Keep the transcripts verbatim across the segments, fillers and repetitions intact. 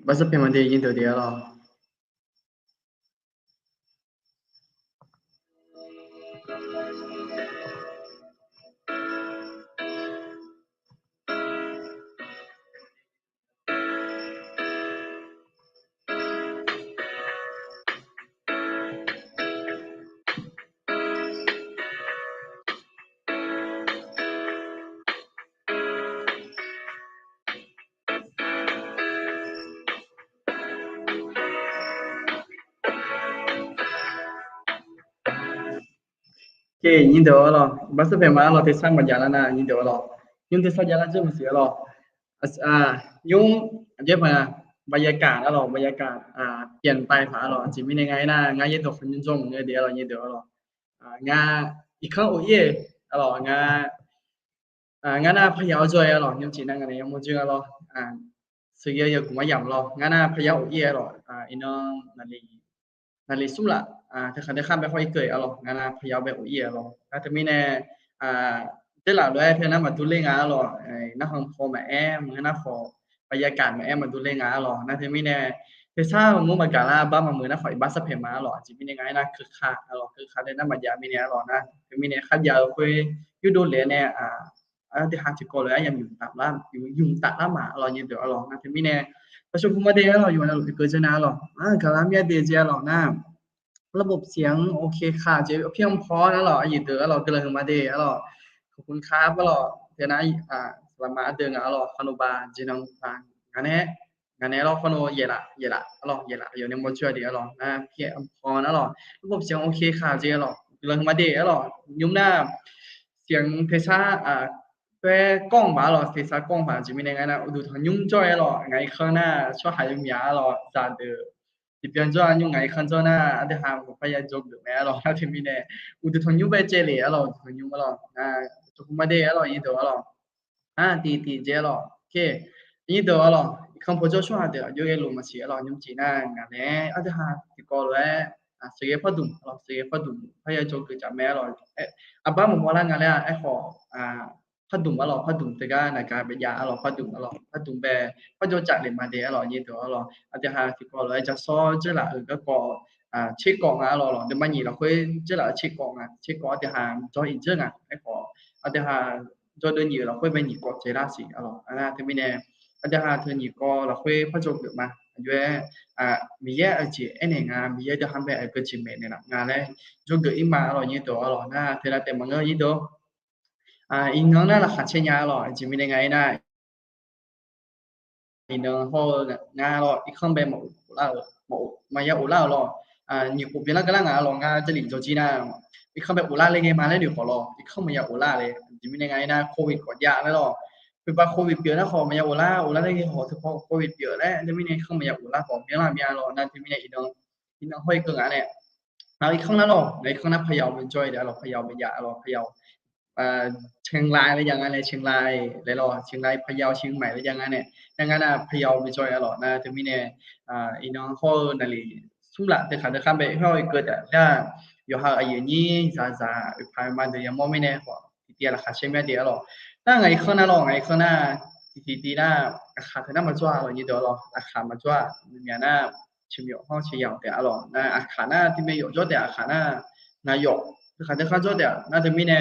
Bar sar paeq ma de, nyirdeuq deuq-a lawq. Nyirdeuq-a lawq, bar sar paeq ma-a lawq, tersar maqjav lar nar nyirdeuq-a lawq. Nymr tersar javlar dzeur maqsiq-a lawq. Nymr aqjox-aer paq-a, บรรยากาศ-a lawq, บรรยากาศ เปลี่ยนไป paq-a lawq. Aqjeq mirnae nga aernar, ngar yaerdawq khawf nymr jawr mq ngae de-a lawq, nyirdeuq-a lawq. Ngar irkanr of ir-a lawq, ngar ngar nar parya-awr jawr-aer-a lawq, nymr jeq nar ngaq naeq yamawr dzoer-a lawq. Sheuqghae yawguq maryamq lawq, ngar nar parya of ir-a lawq. Iqnan naqliq smr laf, teukhaq teukhar bae hawr irkeuv-a lawq, ngar nar parya-awr bae of ir-a lawq. Nar teumirnae, dzeurlaf lof-aer paenar maqdur ler nga-a lawq. Narhaq paw maqaer, maqngeur nar khawf, บรรยากาศ maqaer maqdur ler nga-a lawq. Nar teumirnae, tersar maqmur maqgaq lar bar maqmuiq nar khawf, iqbax sar paeq ma-a lawq. Aqjeq mirnae nga aernar, keuka-a lawq, keuka laer nar maqjav mirnae-a lawq. Nar teumirnae kharjav-eu khoer yurdov laer nae, aqdui ha tiqkawv lof-aer aryamq yumq taf lar, yumq taf lar ma-a lawq, nyirdeuq-a lawq. Nar teumirnae, dawqshawq pu ma de-a lawq, yawqha navluf tiqkeuv dzeur nar-a lawq. Aqgaq lar mir-a de jeq-a lawq nar, ระบบเสียง โอเคค่ะ jeq arpyar paw nar-a lawq, aqyuif deuq-a lawq, guiqlanq huiq ma de-a lawq. ขอบคุณครับ lawq, teunar, saqlaqma ardeuv ngaq-a lawq, khar nov ba jeq nan ba, ngaq nae, ngaq nae lawq, khar nov yaeqlaf, yaeqlaf-a lawq, yaeqlaf yawf nae mawr coer-a de-a lawq. Nar arpyar paw nar-a lawq, ระบบเสียง โอเคค่ะ jeq-a lawq, guiqlanq huiq ma de-a lawq. Nymr nar, เสียง tersar, paer กล้อง paq-a lawq, tersar กล้อง paq. Aqjeq mirnae nga aernar, uqduq tanqnymr jawr-aer lawq, ngaq irkanr nar tsawrhaq yawmyaq-a lawq, zaqdeuq tiqbyan jawr-a, nymr ngaq irkanr jawr nar aqdui ha maqpar ya dzawgeuf mae-a lawq. Nar teumirnae, uqduq tanqnymr bae caev lef-a lawq, uqduq tanqnymr-a lawq. Nar tawqkuv ma de-a lawq, nyirdeuq-a lawq. Nar tiq tiq jeq-a lawq, nyirdeuq-a lawq, irkanr paw jawr tsawrhaq deuq aqjox ghae luf maqsiq-a lawq. Nymr jeq nar ngaq nae aqdui ha tiqkawv lof-aer, sheuqghae pardmq-a lawq, sheuqghae pardmq, parya dzawgeuf jaq mae-a lawq. Aqbar maqmawr lar nga laer-a, aerkhawf, pardmq-a lawq, pardmq teugar naqgar bae jav-a lawq, pardmq-a lawq, pardmq bae parjawr caf lef ma de-a lawq, nyirdeuq-a lawq. Aqdui ha tiqkawv lof-aer ja sawr dzeurlaf-euq garkawv, tserkawv nga-a lawq, lawq, deuvma nyiq lafkhoer dzeurlaf-eu tserkawv nga, tserkawv aqdui ha jawr-iq dzeur nga. Aerkhawf, aqdui ha jawr deuv nyiq-euq lafkhoer bae nyiq kawv caev lar siq-a lawq. Nar teumirnae, aqdui ha teu nyiq kawv lafkhoer parjawr geuf ma. Aqjox-aer, Miqyaer aqjeq aernaeq nga, Miqyaer deuq ha bae aqgeu jeq maeqnaeq laf nga laer dzawgeuf ir ma-a lawq, nyirdeuq-a lawq. Nar teunav taef maqngeur, nyirdeuq. Iqnan nar laqkhaq caer nya-a lawq. Aqjeq mirnae nga aernar, iqnan hawr-eu nga lawq, irkanr bae maqya of lar-euq lawq. Nyiq khof byanlar gar lar ngaq-a lawq, ngar Jarlif jawrjir nar, irkanr bae of lar le ngae ma laer noeq khawf lawq, irkanr maqya of lar le. Aqjeq mirnae nga aernar, covid khawf jav laer lawq. Khoeqpav covid pyeuf nar khawf maqya of lar, of lar le ngae khawf teupaw covid pyeuf laer, teumirnae irkanr maqya of lar khawf byanlar mya lawq. Nar teumirnae iqnan, iqnan hawr-ir keuv ngaq nae, ngaq irkanr nar lawq, ngaq irkanr nar พะเยา bae jawr-ir de-a lawq, พะเยา bae jav-a lawq, พะเยา Chelan laer jav nga nae, Chelan laer lawq, Chelan พะเยา Chelan เชียงใหม่ laer jav nga nae, nar ngar nar พะเยา bae jawr-ir-a lawq. Nar teumirnae, iqnan hawr-eu naqliq smr laf teukhaq teukhar bae hawr-ir keuv taef nar, yawqha-euq aqyuif aqnyir zaqzaq oeqpaq ma deuq yamawr mirnae khawf tiqtiv laqkhaq caer mya de-a lawq. Nar ngaq irkanr nar lawq, ngaq irkanr nar tiqtiv tiv nar, aqkaq teu nar maqjawr-a lawq, nyirdeuq-a lawq, aqkaq maqjawr-a. Myaq nar, เชียงใหม่ hawr พะเยา taef-a lawq. Nar aqkaq nar tiq mae yawf jawr taef, aqkaq nar ngaq yawf teukhaq teukhar jawr taef-a. Nar teumirnae,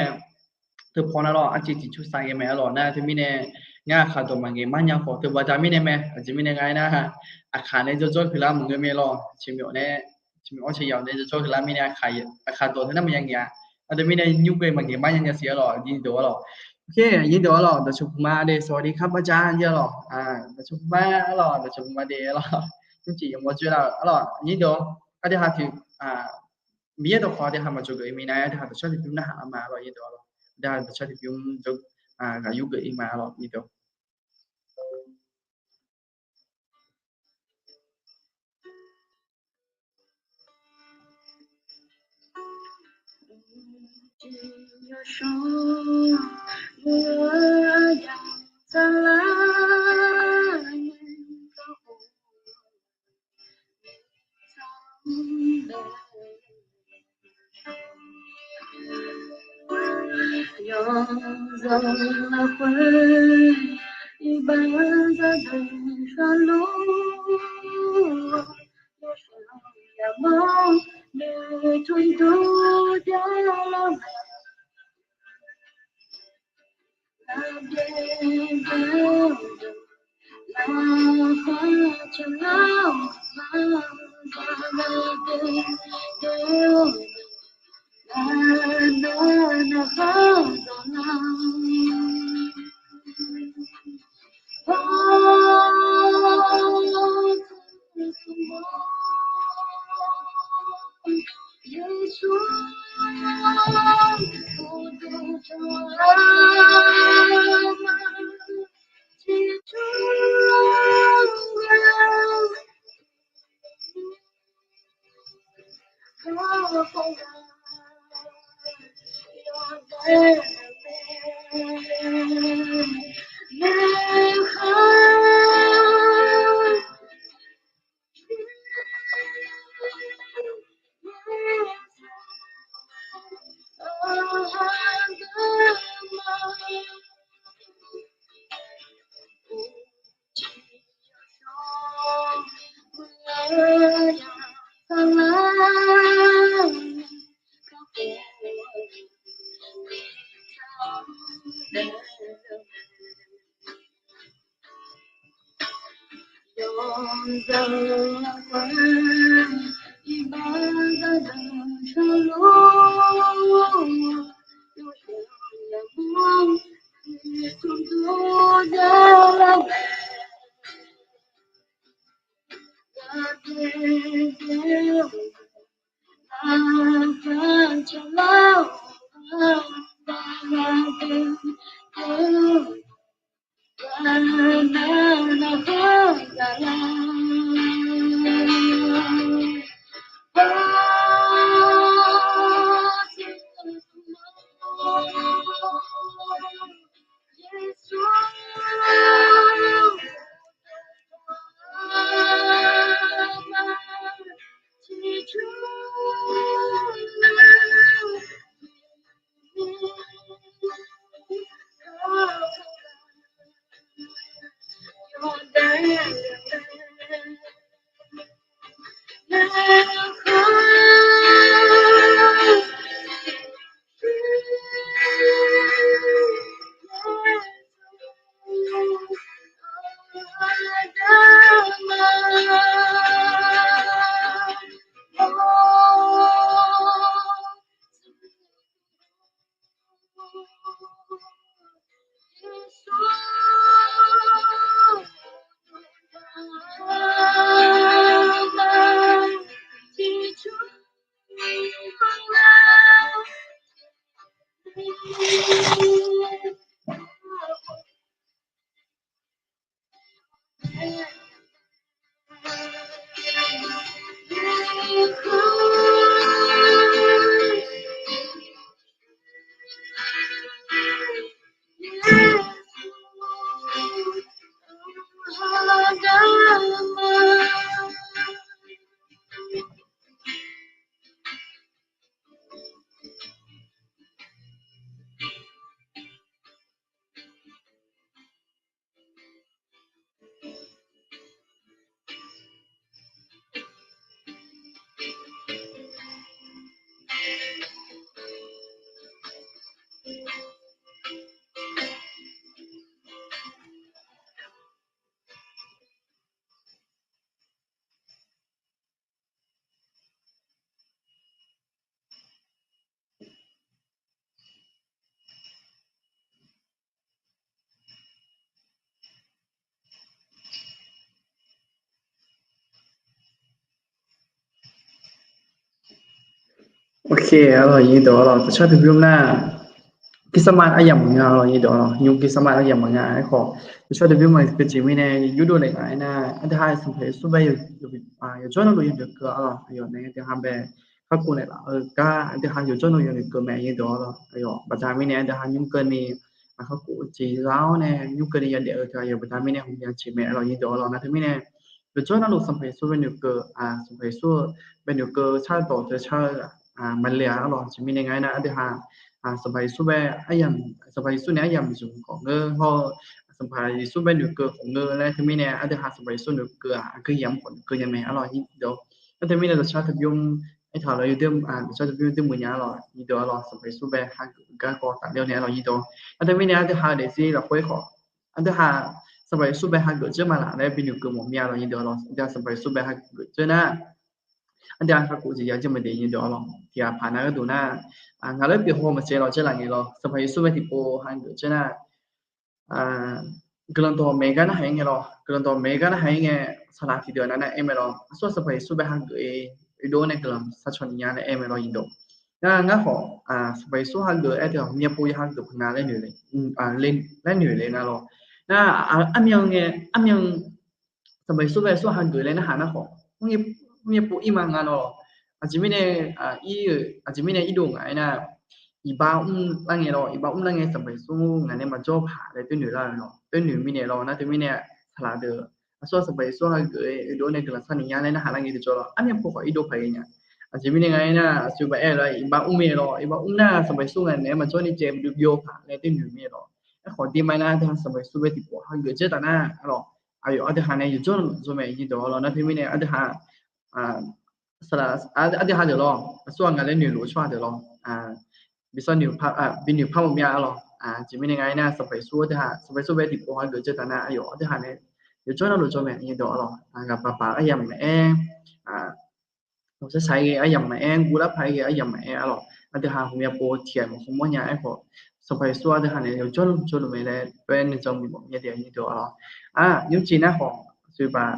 teupaw nar lawq, arciv tiq cur sav ngae mae-a lawq. Nar teumirnae, ngar aqkaq dawq maqngaeq mar nya khawf teubav da mirnae mae. Aqjeq mirnae nga aernar, aqkaq nae jawrjawr huiqlar maqngeur mae lawq. เชียงใหม่ nae, เชียงใหม่ hawr พะเยา nae jawrjawr huiqlar mirnae aqkaq, aqkaq dawq teu nar maqya ngaeq-a. Nar teumirnae nymr ghae maqngaeq mar nya nya siq-a lawq, nyirdeuq-a lawq. Nyirdeuq-a lawq, dawqcawq puq ma de, สวัสดีครับ bar ja-a lawq. Dawqcawq puq ma-a lawq, dawqcawq puq ma de-a lawq. Nymrcif yawmawr dzoer lar-eu-a lawq, nyirdeuq. Aqdui ha tiq, Miqyaer dawqkawq aqdui ha maqdzawgeuf-ir mirnae, aqdui ha dawqcar tiqbymr narhaq-a ma-a lawq, nyirdeuq-a lawq. Aqdui ha dawqcar tiqbymr ghaq yur geuf-ir ma-a lawq, nyirdeuq. Ok, arlawq, iqdawq arlawq, dawqcar dawqbymr nar, Christmas aryamq maqnga arlawq, iqdawq arlawq, nymr Christmas aryamq maqnga. Aerkhawf, dawqcar dawqbymr maqngeur jeq mirnae, yurdov naeq nga aernar, aqdui ha sanqpaq Yeqsur bae yawqjawr navluf yawnoeq keuv arlawq, aqyawf nae aqdui ha bae kakhof naeqlaf-eu gar aqdui ha yawqjawr navluf yawnoeq keuv mae, iqdawq arlawq. Aqyawf baqda mirnae aqdui ha nymr keuvni kakhof-eu jeq za-awr nae, nymr keuvni yadaef-eu teu aqyawf baqda mirnae hmq ya jeq mae arlawq, iqdawq arlawq. Nar teumirnae, yawqjawr navluf sanqpaq Yeqsur bae noeqkeuv, sanqpaq Yeqsur bae noeqkeuv shardawq teu shar-eu maqle-a arlawq. Aqjeq mirnae nga aernar, aqdui ha sanqpaq Yeqsur bae aryamq, sanqpaq Yeqsur nae aryamq zmq khawf ngeur hawr-eu, sanqpaq Yeqsur bae noeqkeuv khawf ngeur laer teumirnae, aqdui ha sanqpaq Yeqsur noeqkeuv-aq, aqgeu yamq khawf noeqkeuv nya mae arlawq, iqdawq. Nar teumirnae dawqcar dawqbymr aertaq-eu lawr yawdui, aqcawq dui muiq nya-a lawr nyir deuq-a lawr, Sanqpaq Yeqsur bae hageuf garkawv tafler-awr nae-a lawr nyir deuq. Nar teumirnae aqdui ha-eu daefzir lafkhoer khawf, aqdui ha Sanqpaq Yeqsur bae hageuf dzeur ma laf laer binoeq keuv mawf mir-a lawr nyir deuq-a lawr. Aqdui ha Sanqpaq Yeqsur bae hageuf dzeur nar, aqdui ha kakhof jeq ya jir maqdeq nyir deuq-a lawr. Tiqghaq paq nar gharduq nar, ngaq lof-aer pyeuf haw maqtsaev lawr dzeurlaf ngae lawr, Sanqpaq Yeqsur bae tiqpov hageuf dzeur nar, guiqlanq dawq maeq gar narhaq-aer ngae lawr, guiqlanq dawq maeq gar narhaq-aer ngae, saqlaq tiqdeuq nav nar aer mae lawr, aqsur Sanqpaq Yeqsur bae hageuf-eu oedov nae guiqlanq sharcaw ni nya laer aer mae lawr nyir deuq. Nar ngar khawf, Sanqpaq Yeqsur hageuf-eu aer teu-aq, myavpov ya hageuf paq nga laer noeq le, laer noeq le nar lawr. Nar armyan ngae, armyan Sanqpaq Yeqsur bae aqsur hageuf laer narhaq nar khawf, myavpov ir ma nga lawr. Aqjeq mirnae, ir-eu aqjeq mirnae irdov ngaq-aer nar, iqbax mr lar ngae lawr, iqbax mr lar ngae Sanqpaq Yeqsur ngaq nae maqjawr paq laer toer noeq lar-eu lawr, toer noeq mirnae lawr. Nar teumirnae saqlaq deuq aqsur Sanqpaq Yeqsur hageuf-eu oedov nae guiqlanq sharni nya laer narhaq lar ngae tiqjawr lawr, armyan pov khawf irdov paq-aer nya. Aqjeq mirnae nga-aer nar, aqsur bae aer-eu lawr, iqbax mr mae lawr, iqbax mr nar Sanqpaq Yeqsur ngaq nae maqjawr ni caev byov paq laer toer noeq mirnae lawr. Aerkhawf, dirma nar aqdui ha Sanqpaq Yeqsur bae tiqpov hageuf dzeur taf nar, a lawr, aqyawf aqdui ha nae yawqjawr luf jawr mae nyir deuq-a lawr. Nar teumirnae aqdui ha, saqlaq, aqdui ha deuq lawr, aqsur-aq ngaq laer noeqluf-eu tsawrhaq deuq lawr, bi sawr noeq, binoeq par mawf mir-a lawr. Aqjeq mirnae nga-aer nar, Sanqpaq Yeqsur aqdui ha, Sanqpaq Yeqsur bae tiqpov hageuf dzeur taf nar, aqyawf aqdui ha nae yawqjawr luf jawr mae nyir deuq-a lawr. Ghaq baq baq aryamq maqaer, saq saq ghae aryamq maqaer, guvlar paq-aer ghae aryamq maqaer-a lawr. Aqdui ha ghawqmya pov tiq ghaq maqkhmr mawr nya-aer khawf, Sanqpaq Yeqsur aqdui ha nae yawqjawr luf jawr luf mae laer bae nuijan bif mawf nya deuq nyir deuq-a lawr. Nymrcif nar khawf, aqsur baq,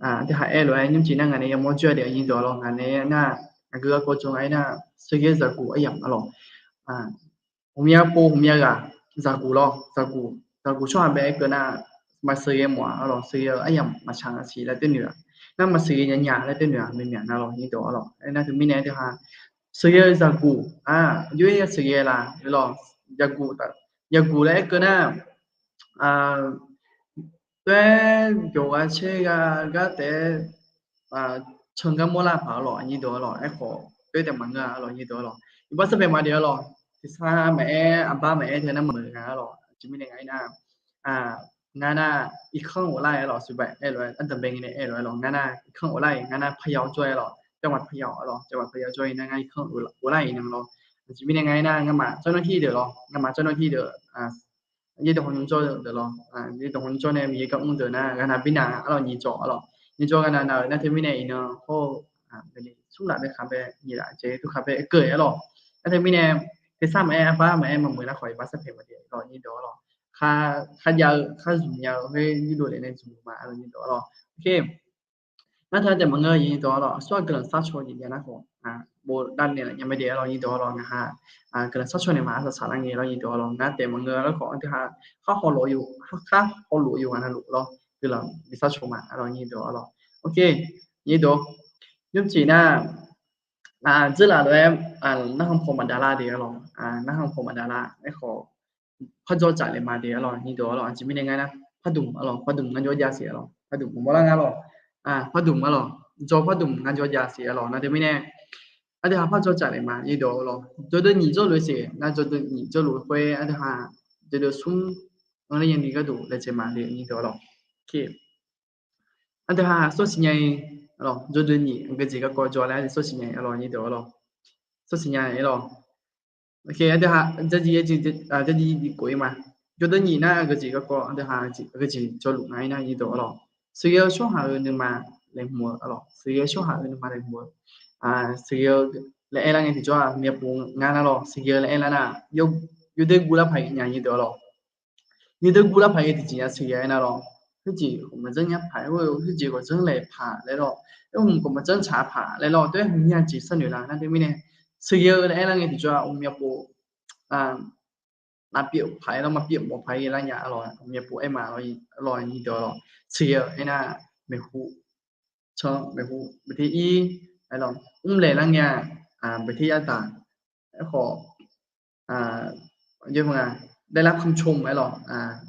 aqdui ha aer lof-aer nymrcif nar ngaq nae yamawr jawr-a deuq nyir deuq-a lawr. Ngaq nae nar, aqgeu garkawv jawr nga-aer nar, sheuqghae zaqguq aryamq-a lawr. Ghawqmya pov ghawqmya ghaq, zaqguq lawr, zaqguq, zaqguq tsawrhaq bae aer keuv nar, maqsheuqghae mawf-a lawr, sheuqghae-eu aryamq maqtsaq-a siq laer toer noeq-a. Nar maqsheuqghae nya nya laer toer noeq-a, maqmyaq nar lawr nyir deuq-a lawr. Aernar teumirnae aqdui ha, sheuqghae-eu zaqguq, aq, yawr-aer sheuqghae laf lawr, zaqguq laer aer keuv nar, toer byawq gha caer gha gar taef-aer, can gar mawrlar paq-a lawr nyir deuq-a lawr. Aerkhawf, toer taef maqngeur-a lawr nyir deuq-a lawr. Iqbax sarpaeq maqdeq-a lawr. Tiqsar maqaer, aqbar maqaer teu nar maqmeuq nga-a lawr. Aqjeq mirnae nga-aer nar, ngar nar irkanr ghoflar-aer lawr, aqsur baq aer lof-aer, ardanqbae ngae nae aer lof-aer lawr, ngar nar irkanr ghoflar-iq, ngar nar parya jawr-aer lawr, jawrma parya lawr, jawrma parya jawr-ir nar ngar irkanr ghoflar-iq nan lawr. Aqjeq mirnae nga-aer nar, ngamaf jawrnan tir deuq lawr, ngamaf jawrnan tir deuq, yaerdawq hawnymr jawr deuq lawr, yaerdawq hawnymr jawr nae Miqyaer gar mr deuq nar, ghaqnav birnav-a lawr, nyiq jawr-a lawr, nyiq jawr ghaqnav nav-euq nar teumirnae iqnan hawr-eu, smr laf bae khaq bae nyiq laf jeq tov khaq bae keuv-aer lawr. Nar teumirnae, tiqsar maqaer, aqbar maqaer, maqmeuq nar khawf iqbax sarpaeq maqdeq lawr nyir deuq-a lawr. Kharjav-eu, khar zmq nya-eu khoer yurdov lef nae zmq ma-a lawr nyir deuq-a lawr. Nar teu-a taef maqngeur nyir deuq-a lawr, aqsur-aq guiqlanq sharcaw jeq ya nar khawf, bov davnaeq laf nya mae daef-a lawr nyir deuq-a lawr. Ngaq ha guiqlanq sharcaw naeq ma-a saqsaq lar ngae lawr nyir deuq-a lawr. Ngar taef maqngeur lar khawf aqdui ha, khar hawluf-eu, khar hawluf-eu ghaq navluf lawr, guiqlanq bi sharcaw ma-a lawr nyir deuq-a lawr. Ok, nyir deuq, nymrcif nar, dzeurlaf lof-aer, narhaq paw maqdavlar deuq-a lawr, narhaq paw maqdavlar aerkhawf, pardzaw tsaf le ma deuq-a lawr nyir deuq-a lawr. Aqjeq mirnae nga nar, pardmq-a lawr, pardmq ngar jawr jav siq-a lawr, pardmq mawrlar nga lawr, pardmq-a lawr, dzaw pardmq ngar jawr jav siq-a lawr. Nar teumirnae, aqdui ha pardzaw tsaf le ma nyir deuq-a lawr. Jawrdeuv nyiq jawrluf-eu siq nar, jawrdeuv nyiq jawrluf-eu khoer aqdui ha, jawrdeuv smr, anr ler nyani gharduq laejae ma deuq nyir deuq-a lawr. Aqdui ha sawr siqnya-ir, jawrdeuv nyiq aqgeu jeq garkawv jawr laer aqdui sawr siqnya-ir-a lawr nyir deuq-a lawr. Sawr siqnya-ir lawr. Aqdui ha, jawrdeuv nyiq kof-ir ma. Jawrdeuv nyiq nar aqgeu jeq garkawv aqdui ha, aqgeu jeq jawrluf nga-ir nar nyir deuq-a lawr. Sheuqghae-eu tsawrhaq-euq nuima laeqhmq-eu-a lawr, sheuqghae-eu tsawrhaq-euq nuima laeqhmq-eu, sheuqghae-eu laer aerlar ngae tiqjawr-aq myavpov ngar nar lawr, sheuqghae-eu laer aerlar nar, yawdoer guvlar paq-aer nya nyir deuq-a lawr. Yawdoer guvlar paq-aer tiqjeq nya sheuqghae aernar lawr, khoerjeq maqdzanr nya paq-aer, khoerjeq maqdzanr laeq paq laer lawr, aer hmq khawf maqdzanr tsaq paq laer lawr, taef-aer hmq nya jeq sharnoeq la. Nar teumirnae, sheuqghae-eu laer aerlar ngae tiqjawr-aq myavpov navpyeuf paq-aer lawr, maqpyeuf mawf paq-aer ghae lar nya-a lawr, myavpov aer ma lawr, nyir deuq-a lawr. Sheuqghae-eu aernar, maeqhu, can maeqhu, baqte ir, aer lawr, mrlaeq lar ngae-aq, baqte yar taq, aerkhawf, daelar kamqcom aer lawr,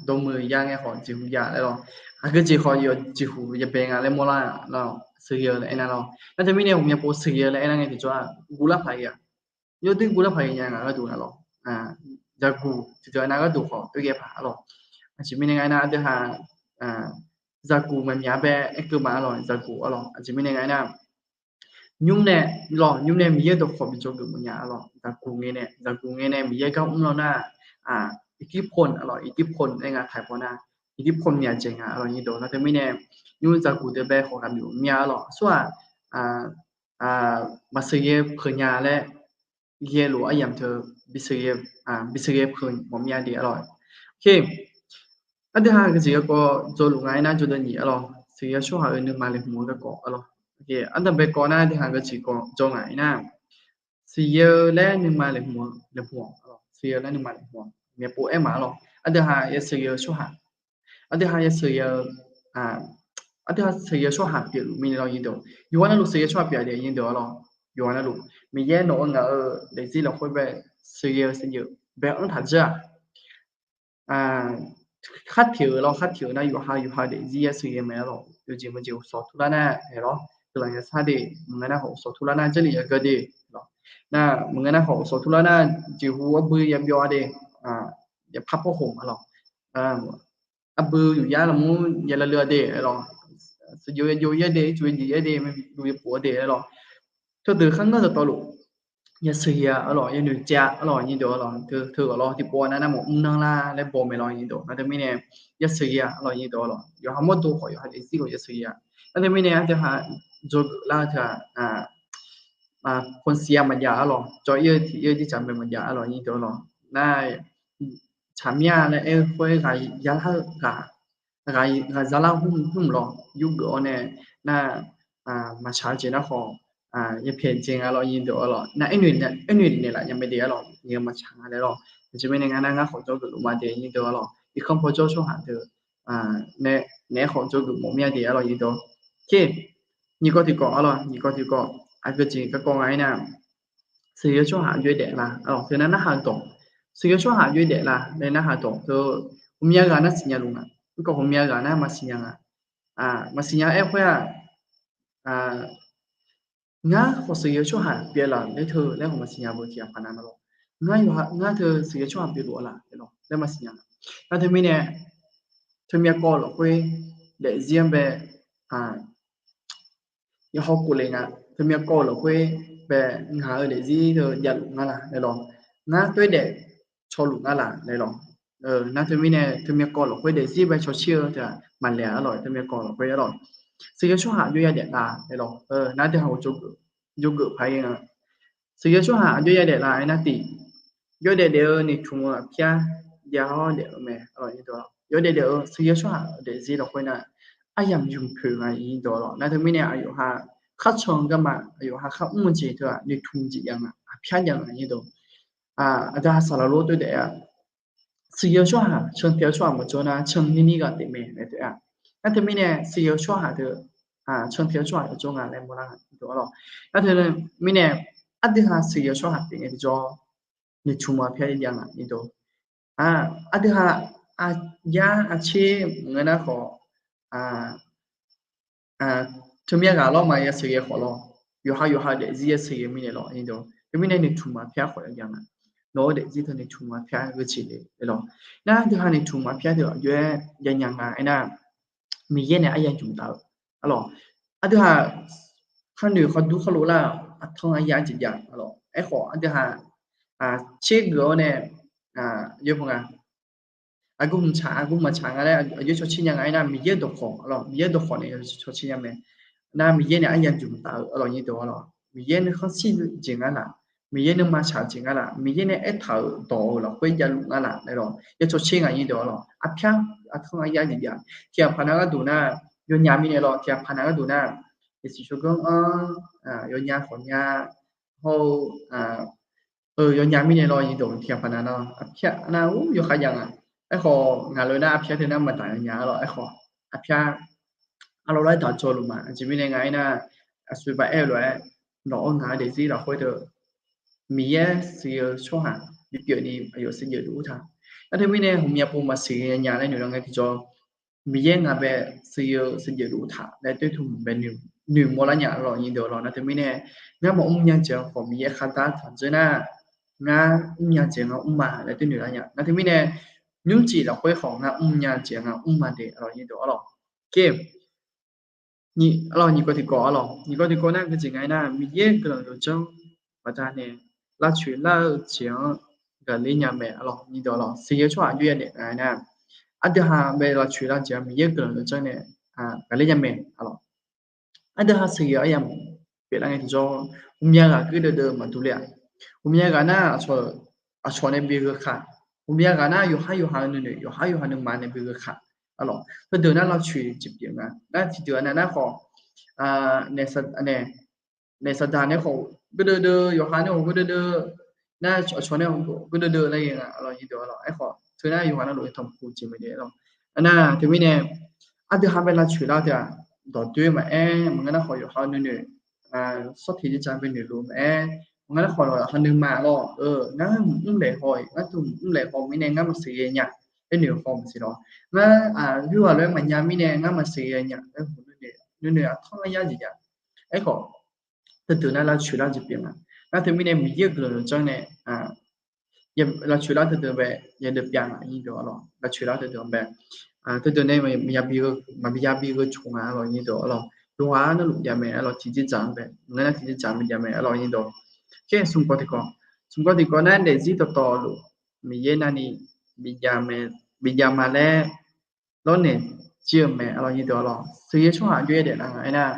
dawqmuiq ya ngae khawf jeqhu ya laer lawr, aqgeu jeq khawf yawjeqhu yabae nga laer mawrlar lawr, sheuqghae-eu laer aernar lawr. Nar teumirnae ghawqmya pov sheuqghae-eu laer aerlar ngae tiqjawr-aq guvlar paq-aer ghae-a, yawdoer guvlar paq-aer nya ngaq gharduq nga lawr. Zaqguq tiqdeuq nav gharduq khawf toerghae paq-a lawr. Aqjeq mirnae nga aernar aqdui ha, zaqguq maqmyaq bae aerkeuv ma-a lawr, zaqguq-a lawr. Aqjeq mirnae nga aernar, nymr nae, lawq, nymr nae Miqyaer dawqkawq bi dzawgeuf mawf nya-a lawq. Zaqguq ngae nae, zaqguq ngae nae Miqyaer gar mrlar nar, อิทธิพล a lawq, อิทธิพล nae nga taiq paw nar, อิทธิพล myaq dzaeq nga-a lawq nyir deuq. Nar teumirnae, nymr zaqguq deuq bae khawf ghaq bif mya-a lawq. Aqsur-aq, maqsheuqghae peuq nya laer ghae lof aryamq teu, bisheuqghae peuq mawf mya de-a lawq. Aqdui ha geujeq garkawv dzawluf nga aernar, jawdeuv nyiq-a lawq, sheuqghae-eu tsawrhaq-euq nuima laeqhmq-eu garkawv-a lawq. Ardanqbae kawv nar, aqdui ha geujeq garkawv dzawr nga aernar, sheuqghae-eu laer nuima laeqhmq-a, sheuqghae-eu laer nuima laeqhmq-a, myavpov aer ma-a lawq. Aqdui ha yasheuqghae-eu tsawrhaq, aqdui ha yasheuqghae-eu, aqdui ha sheuqghae-eu tsawrhaq pyeufluf mirnae lawr nyir deuq, yawqha navluf sheuqghae-eu tsawrhaq pyeuf-a de nyir deuq-a lawq. Yawqha navluf Miqyaer nawq-eu ngaq-euq daefzir lafkhoer bae sheuqghae-eu sheuqghae-eu bae anr taq dzeur-aq, khar pyeuf-eu lawr, khar pyeuf-eu nar yawqha yawqha daefzir-a sheuqghae mae-a lawq. Yawjeq maqjeq ghofsawq turlar nar aer lawr, guiqlanq yasar de, maqngeur nar khawf ghofsawq turlar nar jarlif yageu de lawq. Nar maqngeur nar khawf ghofsawq turlar nar jeqhu arbui yabyawv-a de, yapar pawrkhof ma lawq. Arbui yufyar lafmur yalavleu-a de aer lawq. Sheuqjov yajov-ir-a de, ircuf yajif-ir-a de, maeqluv yapov-a de aer lawq. Teudeuq kharngeur dawqtawvluf yasheuqghae-a lawq, yanoeq caev-a lawq nyir deuq-a lawq. Teu ghawq lawr tiqpov-a nar nar maqmr nanrlar laer baw mae lawr nyir deuq. Nar teumirnae yasheuqghae-a lawq nyir deuq-a lawq. Yawqha mawrdo khawf yawqha daefzir khawf yasheuqghae-a. Nar teumirnae aqdui ha dzawgeuf lar-eu teu-aq, khonsiq-a maqjav-a lawq, jawr-ir-eu tiq-ir-eu dirtsaq mae maqjav-a lawq nyir deuq-a lawq. Nar tsaqmir-a laer aer-eu khoer ghaq yalar-eu ghaq, ghaq zalar hmq lawq yurgeuf-awr nae nar, maqtsaq-eu jeq nar khawf, yapyaeq jeq nga lawr nyir deuq-a lawq. Nar aernoeq naeqlaf nya mae de-a lawq, nyiq-eu maqtsaq nga laer lawq. Aqjeq mirnae nga nar ngar khawf dzawgeuf luf ma de nyir deuq-a lawq. Irkanr paw jawr tsawrhaq deuq nae, naeq-aer khawf dzawgeuf mawf mir-a de-a lawq nyir deuq. Nyiq kawv tiqkawv-a lawq, nyiq kawv tiqkawv aqgeu jeq garkawv nga aernar, sheuqghae-eu tsawrhaq aqjox-aer daeflar-a lawq. Teu nar narhaq dawq, sheuqghae-eu tsawrhaq aqjox-aer daeflar laer narhaq dawq teu, ghawqmya ghaq nar siqnya luf nga. Mr kawv ghawqmya ghaq nar maqsiqnya nga. Maqsiqnya aer khoer-aq, ngar khawf sheuqghae-eu tsawrhaq pyeuflar laer teu laer khawf maqsiqnya beu tiqghaq paq nav ma lawq. Ngar yawqha ngar teu sheuqghae-eu tsawrhaq pyeufluf-a laf laer maqsiqnya nga. Nar teumirnae teumyav kawv lafkhoer daefzir-anr bae yawqha kov le nga. Teumyav kawv lafkhoer bae ngaq-euq daefzir teu javluf nga laf laer lawq. Ngar toer daef cawluf nga laf laer lawq. Nar teumirnae teumyav kawv lafkhoer daefzir bae cawtser-eu teu-aq maqlaeq-a lawq. Teumyav kawv lafkhoer-a lawq, sheuqghae-eu tsawrhaq aqjox ya daeflar laer lawq. Nar aqdui ha ghawqjawr geuf, jawrgeuf paq-aer nga. Sheuqghae-eu tsawrhaq aqjox ya daeflar aernar tiq, yawdaef daef-eu noeqtmq-eu aqpyar jav-awr daef-eu mae. Yawdaef daef-eu sheuqghae-eu tsawrhaq daefzir lafkhoer nar aryamq ymq poeq nga nyir deuq-a lawq. Nar teumirnae aqyawf ha kharcan-eu garma, aqyawf ha khar mr-eu jeq teu-aq noeqtmq jeq jav nga, aqpyar jav nga nyir deuq. Aqda ha saqlaq lor toer daef-a, sheuqghae-eu tsawrhaq can tae-eu tsawrhaq maqjawr nar can nirnir ghaq taef mae laer taef-a. Nar teumirnae sheuqghae-eu tsawrhaq teu can tae-eu tsawrhaq yawjawr nga laer mawrlar nga nyir deuq-a lawq. Nar teumirnae aqdui ha sheuqghae-eu tsawrhaq pyeuf ngae tiqjawr noeqtmq-eu aqpyar jav nga nyir deuq. Aqdui ha aqyar aqtser maqngeur nar khawf, teumyav ghaq lawr ma ya sheuqghae khawf lawr, yawqha yawqha daefzir ya sheuqghae mirnae lawq nyir deuq. Teumirnae noeqtmq-eu aqpyar khawf jav nga. Nawq-eu daefzir teu noeqtmq-eu aqpyar gheuje le-a lawq. Nar aqdui ha noeqtmq-eu aqpyar teu aqjox-aer jav nya nga aernar, Miqyaer nae arya jmq taf-eu-a lawq. Aqdui ha khar noeq khar dur khar lov lar-aq, aqtanr arya jeq jav-a lawq. Aerkhawf aqdui ha tser geuf-awr nae, yawr nga, aqgeu mqtsaq aqgeu maqtsaq nga laer aqjox cawtser nya nga aernar, Miqyaer dawqkawq-a lawq, Miqyaer dawqkawq nae cawtser nya mae. Nar Miqyaer nae arya jmq taf-eu-a lawq nyir deuq-a lawq. Miqyaer nuikhanr shir jeq nga laf, Miqyaer nuima tsaq jeq nga laf, Miqyaer nae aertaq-euq dawq-euq lafkhoer javluf nga laf laer lawq, ya cawtser nga nyir deuq-a lawq. Aqpyar aqtanr arya jeq jav. Tiqghaq paq nav gharduq nar, yawnya mirnae lawq, tiqghaq paq nav gharduq nar, yasiq tsawrganr-anr yawnya khawf nya, hawr-eu yawnya mirnae lawr nyir deuq. Tiqghaq paq nav nar aqpyar nar ur yawkhav jav nga. Aerkhawf ngaq lof nar aqpyar teu nar maqdaq yawnya-a lawq. Aerkhawf aqpyar aqlawq lof-aer daq jawluf ma. Aqjeq mirnae nga aernar, aqsur baq aer-eu lof-aer, nawq-eu ngaq-eu daefzir lafkhoer teu Miqyaer sheuqghae-eu tsawrhaq bipyeuf ni aqyawf sheuqghae luf ur taq. Nar teumirnae hmqmya pov maqsheuqghae nya laer noeq lar ngae tiqjawr, Miqyaer ngaq bae sheuqghae-eu sheuqghae luf ur taq laer toer tmq bae noeqmawr lar nya lawq nyir deuq-a lawq. Nar teumirnae ngar maqmr nya jeq-anr khawf Miqyaer khar dar taq dzeur nar, ngar mrnya jeq ngar mr ma laer toer noeq lar nya. Nar teumirnae nymrcif lafkhoer khawf ngar mrnya jeq ngar mr ma de-a lawq nyir deuq-a lawq. Kir Nyiq, arlawq, nyiq kawv tiqkawv, arlawq, nyiq kawv tiqkawv nar, ngeur jeq nga aernar, Miqyaer guiqlanq yawdzanr baqdanae lavcoeq lar-eu jeq-anr ghaqler nya mae, arlawq, nyiq dawq, arlawq, siqyoer tsawrhaq aqjox yadaef nga aernar, aqdui ha bae lavcoeq lar-eu jeq-anr Miqyaer guiqlanq yawdzanr nae ghaqler nya mae, arlawq. Aqdui ha siqyoer aryamq pyeuflar ngae tiqjawr, ghawqmya ghaq geur deuvdeuv maqdur ler-aq. Ghawqmya ghaq nar, aqcawq nae bi gheu kaq. Ghawqmya ghaq nar, yawqhar yawqha-eu nuinoeq, yawqhar yawqha nuima nae bi gheu kaq, arlawq. Heudeuq nar lavcoeq jeq pyeuf nga. Nar tiqdeuq-aq nar, nar khawf, naef saqdaq nae khawf geur deuvdeuv, yawqha nae khawf geur deuvdeuv, nar aqcawq nae khawf geur deuvdeuv laer ghae nga, arlawq, nyiq dawq, arlawq. Aerkhawf teu nar yawqha navluf-eu tanqpuq jeq mae de, arlawq. Nar teumirnae aqdui ha bae lavcoeq lar-eu teu-aq, dawqdoer maqaer, maqngeur nar khawf yawqha-eu nuinoeq, sawrtiq jir dzaq bae noeqluf maqaer, maqngeur nar khawf yawqha nuima lawr-eu, ngar mqmr laeq haw-iq, ngar teu mqmr laeq haw mirnae ngar maqsiq ghae nya laer noeq haw maqsiq lawr. Ngar aqyur ghaq lof-aer maqnya mirnae ngar maqsiq ghae nya laer nuinoeq aqtanr ngar yar jeq jav. Aerkhawf, teudeuq nar lavcoeq lar jeq pyeuf nga. Nar teumirnae Miqyaer-euq guiqlanq yawdzanr nae lavcoeq lar teudeuq bae yadeuv pyav nga, nyiq dawq, arlawq. Lavcoeq lar teudeuq bae teudeuq nae maqbi yabi gheu coq nga, arlawq, nyiq dawq, arlawq. Yawqha navluf jav mae, arlawq, tiqjeq dzaq-anr bae, maqngeur nar tiqjeq dzaq mae, jav mae, arlawq, nyiq dawq. Khaer smq kawv tiqkawv, smq kawv tiqkawv nar, daefzir dawqtawvluf Miqyaer navni bijav ma laer lawrnaeq jir-eu mae, arlawq, nyiq dawq, arlawq. Siqyoer tsawrhaq aqjox yadaef lar nga aernar,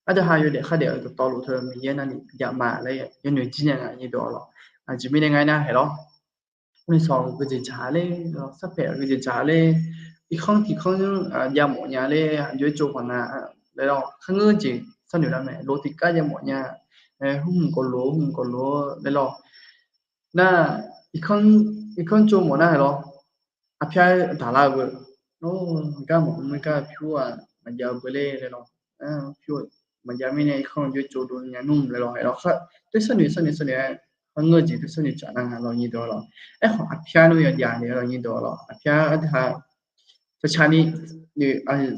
aqdui ha yawdaef khardaef-eu dawqtawvluf teu Miqyaer navni bijav ma laer yanoeq jir nya nga, nyiq dawq, arlawq. Aqjeq mirnae nga aernar, haeq lawr, nuisawq-euq geujeq dzaq ler, sarpaeq-euq geujeq dzaq ler, irkanr tiqkanr jav mawf nya ler, aqjox-aer tsov paq nga laer lawr, kharngeur jeq sharnoeq lar mae, lof tiqkar jav mawf nya, hmq gawqlof hmq gawqlof laer lawr. Nar, irkanr tsov mawf nar, haeq lawr, aqpyar daqlar-eu beu, gar maqmr gar pyur-aq maqjav-eu beu ler laer lawr, pyur maqjav mirnae irkanr aqjox-aer tsov dov nya nmr laer lawr, haeq lawr, teu sharnoeq sharnoeq sharnoeq-aer, kharngeur jeq teu sharnoeq tsaf nar nga, arlawq, nyiq dawq, arlawq. Aerkhawf aqpyar nmr yawjav naeq, arlawq, nyiq dawq, arlawq. Aqpyar aqdui ha taqcaq ni,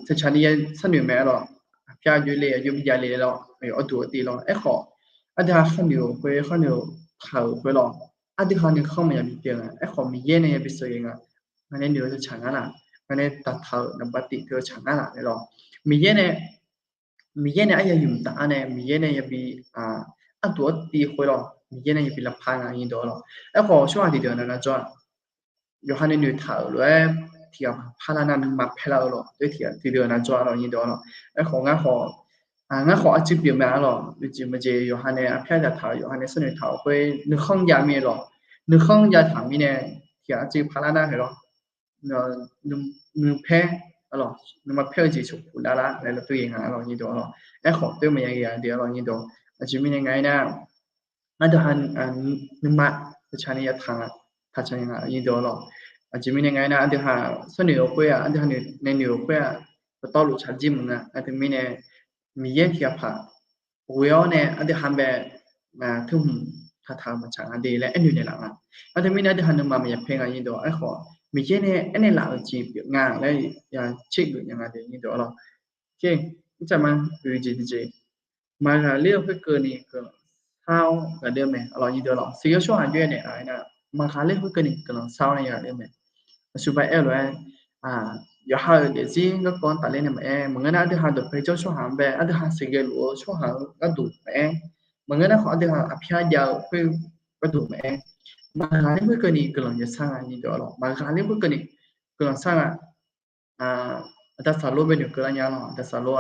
taqcaq ni ya sharnoeq mae, arlawq. Aqpyar aqjox le, aqjox bijav le laer lawr, arduq artiv lawr. Aerkhawf aqdui ha kharnoeq-euq khoer, kharnoeq-eu taq-euq khoer lawr, aqdui ha nuikhanr maqya bipyeuf nga. Aerkhawf Miqyaer nae yabi sheuqghae nga. Ngaq nae noeq-eu taqcaq ngar laf, ngaq nae daqtaq-euq naqba tif teu-eu taqcaq ngar laf laer lawr. Miqyaer nae Miqyaer nae aryaq yumq taf-ar nae Miqyaer nae yabi arduq artiv khoer lawr, Miqyaer nae yabi lavpar nga, nyiq dawq, arlawq. Aerkhawf tsawrhaq tiqdeuq-aq nav nar jawr-aq, yawqha nae noeqtaq-euq lof-aer tiqghaq maqpar lar nar nuima paer lar-eu lawr, tiqdeuq-aq nav jawr-aq, arlawq, nyiq dawq, arlawq. Aerkhawf ngar khawf, ngar khawf arcuiv pyeuf mae, arlawq. Nuijeq maqjeq yawqha nae aqpyar daqtaq-euq, yawqha nae sharnoeq taq-euq khoer nuikhanr jav mir lawr, nuikhanr jav taq mirnae tiqghaq arcuiv par lar nar, haeq lawr, nuipaer, arlawq, nuima paer-eu jeq shawqkuq lar lar laer lawr, tov-aer nga, arlawq, nyiq dawq, arlawq. Aerkhawf tov-aer maqya ghae-a de, arlawq, nyiq dawq. Aqjeq mirnae nga aernar, aqdui ha nuima taqcaq ni ya taq, taqcaq ni nga, nyiq dawq, arlawq. Aqjeq mirnae nga aernar, aqdui ha sharnoeq-eu khoer-aq, aqdui ha nae noeq-eu khoer-aq, dawqtawvluf tsaqjir maqnga. Nar teumirnae Miqyaer tiqghaq paq ghoe-awr nae aqdui ha bae teu hmq taqtaq-eu maqtsaq nga de laer aernaeq naeqlaf nga. Nar teumirnae aqdui ha nuima maqya paer nga, nyiq dawq. Aerkhawf Miqyaer nae aernaeq laf-euq jeq pyeuf nga laer ya tsergeuf nya nga de, nyiq dawq, arlawq. Ircaf ma, oeq jeq tiqjeq, maqghaqler-eu khoerkeuvni guiqlanq shar-awr ghaqler-eu mae, arlawq, nyiq dawq, arlawq. Siqyoer tsawrhaq aqjox yadaef lar-aer nar, maqghaqler khoerkeuvni guiqlanq shar-awr nae ghaqler-eu mae. Aqsur ba aer-eu lof-aer, yawqha-euq daefzir garkawv-anr tafler nae maqaer, maqngeur nar aqdui ha dawqpae jawr tsawrhaq-anr bae, aqdui ha siqghae luf-eu tsawrhaq-eu gharduq maqaer, maqngeur nar khawf aqdui ha aqpyar jav-eu khoer gharduq maqaer, maqghaqler khoerkeuvni guiqlanq yashar nga, nyiq dawq, arlawq. Maqghaqler khoerkeuvni guiqlanq shar nga. Aqda Saqlor bae noeqkeuv lar nya lawr. Aqda Saqlor,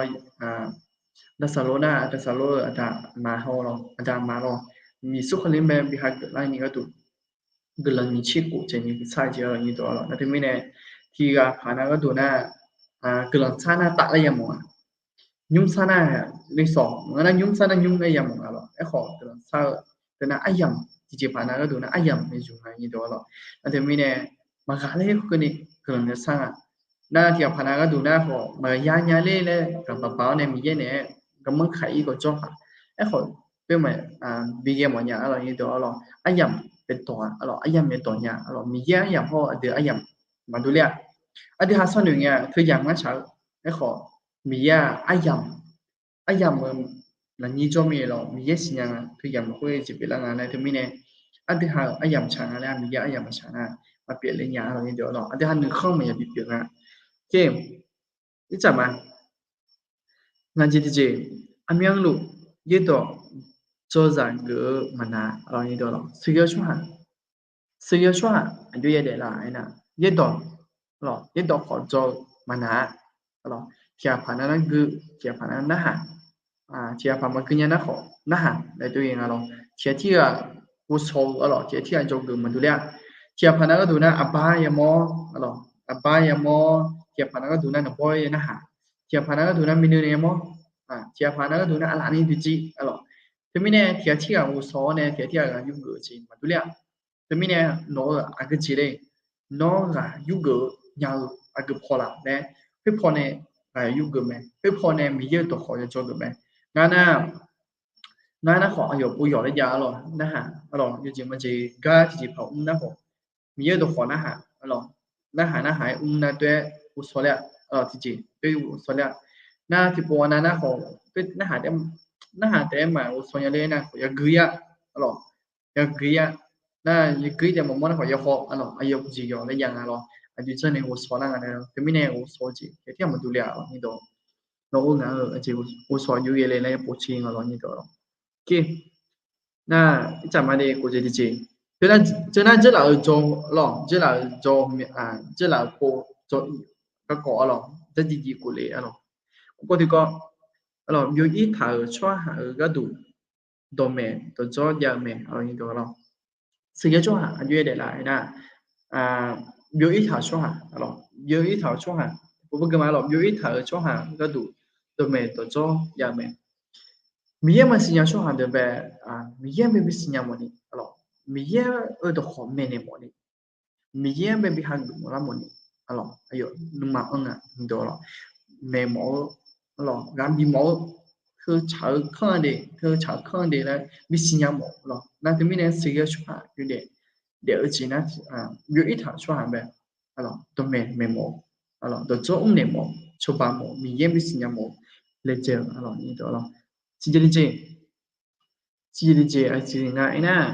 Aqda Saqlor nar, Aqda Saqlor-eu aqda aqma haw lawr, aqda aqma lawr, Yeqsur Kali bae bi hageuf lar ni gharduq guiqlanq nyiq tser khof caev ni shar-eu jeq, arlawq, nyiq dawq, arlawq. Nar teumirnae tiqghaq paq nar gharduq nar, guiqlanq shar nar taf laer yamawf nga. Nymr shar nar nuisawq maqngeur nar nymr shar nar nymr laer yamawf nga lawr. Aerkhawf guiqlanq shar-eu teunar aryamq, tiqjeq paq nar gharduq nar aryamq nae zmq nga, nyiq dawq, arlawq. Nar teumirnae maqghaqler khoerkeuvni guiqlanq yashar nga. Nar tiqghaq paq nar gharduq nar khawf maqya nya ler laer gaq baqbaq-awr nae Miqyaer naeq-aer garmanr kaq-ir gawqjawr paq. Aerkhawf teu ma, bi ghae mawf nya, arlawq, nyiq dawq, arlawq. Aryamq bae dawq-a, arlawq, aryamq nae dawq nya, arlawq. Miqyaer aryamq hawr-eu aqdui aryamq maqdur ler-a. Aqdui ha sharnoeq ngae-aq teu yamq ngar shaq-eu. Aerkhawf Miqyaer-aq aryamq, aryamq-eu lafnyir jawr mir-a lawr, Miqyaer siqnya nga, teu yamq khoer jeq pyeuflar nga laer teumirnae, aqdui ha-euq aryamq tsaq nga laer, Miqyaer aryamq maqtsaq nar maqpyeuf ler nya, arlawq, nyiq dawq, arlawq. Aqdui ha nuikhanr maqya bipyeuf nga. Oke, ircaf ma, Naqjeq tiqjeq, aqmyanluf yaerdawq dzawzaq geuf-eu maqnaq, sheuqghae-eu tsawrhaq, sheuqghae-eu tsawrhaq aqjox yaer daeflar aernar, yaerdawq, yaerdawq khawf dzaw-eu maqnaq-a. Tiqghaq paq nar nargui, tiqghaq paq nar narhaq, tiqghaq paq maqgui nya nar khawf narhaq laer tov-ir nga lawr. Tiqghaq tirghaq ghovshaw-eu arlawq, tiqghaq tirghaq dzawgeuf maqdur ler-a. Tiqghaq paq nar gharduq nar aqbar yamawr, arlawq, aqbar yamawr, tiqghaq paq nar gharduq nar naqbawr ya narhaq, tiqghaq paq nar gharduq nar minui nae yamawr, tiqghaq paq nar gharduq nar aqlaf ni duidzi, arlawq. Teumirnae tiqghaq tirghaq ghovshaw-awr nae tiqghaq tirghaq ghaq yurgeuf-eu jeq maqdur ler-a. Teumirnae nawq-eu aqgeu jeq le, nawr ghaq yurgeuf nya-eu aqgeu paw laf laer, khoerpaw nae ghaq yurgeuf mae, khoerpaw nae Miqyaer-euq dawqkhawq yawdzawr geuf mae. Ngar nar, ngar nar khawf aqyawf pov yawq laer jav-a lawr, narhaq, arlawq, yawjeq majeq gar tiqjeq paq mr nar khawf, Miqyaer-euq dawqkhawq narhaq, arlawq, narhaq narhaq-aer mr nar tov-aer ghovshaw ler-a, arlawq, tiqjeq tov-aer ghovshaw ler-a. Nar tiqpov-a nar nar khawf, narhaq taef-aer maqghovshaw nya ler nar khawf yagui-a, arlawq, yagui-a. Nar yagui taef maqmawr nar khawf yahaw, arlawq, aqyawf jeq yawq laer jav nga lawr, aqjox janrnae ghovshaw lar nga nae lawr. Teumirnae ghovshaw-eu jeq tiqghaq tirghaq maqdur ler-a lawr nyir dawq. Nawq-eu ngaq-eu aqjeq ghovshaw aqjox yaer le laer povtser nga lawr nyir dawq lawr. Nar ircaf ma de kof jeq tiqjeq, teunar dzeurlaf-eu dzaw lawr, dzeurlaf-eu dzaw, dzeurlaf-eu pov dzaw garkawv, arlawq, dzardziv dziv kof le, arlawq. Kawv tiqkawv, arlawq, byov-ir taq-euq tsawrhaq-euq gharduq dawqmaeq dawqdzawr jav-eu mae, arlawq, nyir dawq lawr. Sheuqghae-eu tsawrhaq aqjox yaer daeflar aernar, byov-ir taq-euq tsawrhaq, arlawq, byov-ir taq-euq tsawrhaq, pov bawr geu ma, arlawq, byov-ir taq-euq tsawrhaq gharduq dawqmaeq dawqdzawr jav-eu mae. Miqyaer maqsiqnya tsawrhaq deuq bae, Miqyaer bae bisiqnya mawfni, arlawq, Miqyaer-euq dawqkhawq maeqnaeq mawfni, Miqyaer bae bi hageuf mawflar mawfni, arlawq, aqyawf nuima anr nga nyir dawq lawr. Maeq mawf-eu, arlawq, ghaq bif mawf-eu, teu tsaq-eu kanr de, teu tsaq-eu kanr de laer bisiqnya mawf lawr. Nar teumirnae sheuqghae-eu tsawrhaq yawdaef daef-eu jeq nar, byov-ir taq-euq tsawrhaq bae, arlawq, dawqmaeq maeq mawf-eu, arlawq, dawqdzawr mrnaeq mawf-eu, cawba mawf-eu, Miqyaer bisiqnya mawf-eu laejae-eu, arlawq, nyir dawq lawr. Tiqjeq tiqjeq, tiqjeq tiqjeq aqjeq nga aernar,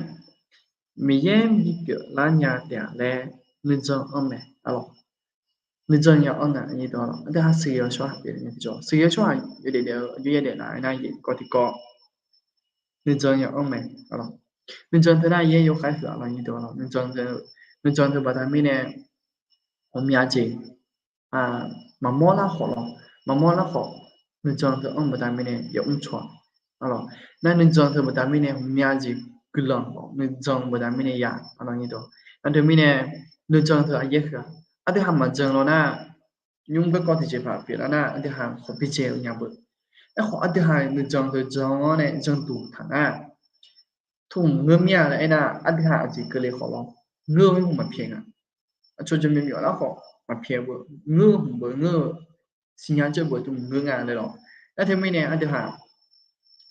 Miqyaer bipyeuf lar nya taef-a laer nuijan anr mae, arlawq, nuijan ya anr nga nyir dawq lawr. Aqdui ha sheuqghae-eu tsawrhaq pyeuf-eu, sheuqghae-eu tsawrhaq yawdaef daef-eu aqjox yaer daeflar aernar, kawv tiqkawv, nuijan ya anr mae, arlawq. Nuijan teu nar yaer yawkhaer huiq-a lawr nyir dawq lawr. Nuijan teu baqda mirnae ghawqmya jeq maqmawr lar khawf lawr, maqmawr lar khawf, nuijan teu anr baqda mirnae yamr caw-a, arlawq. Nar nuijan teu baqda mirnae ghawqmya jeq guiqlanq khawf, nuijan baqda mirnae ya, arlawq, nyir dawq. Nar teumirnae nuijan teu aqyaer huiq-a. Aqdui ha maqjan lawr nar, nymr garkawv tiqjeqpaq pyeuflar nar aqdui ha khawf bijae-eu nya beu. Aerkhawf aqdui ha nuijan teu jan-awr nae janduq taq nar, tmq ngeur mir-a laer aernar, aqdui ha aqjeq keuvle khawf lawr, ngeur-eu maqpyaeq nga. Aqcawq jaqmyawf myawf lar khawf maqpyaeq beu, ngeur-eu hmq beu, ngeur-eu siqnya dzeur beu tmq ngeur nga laer lawr. Nar teumirnae aqdui ha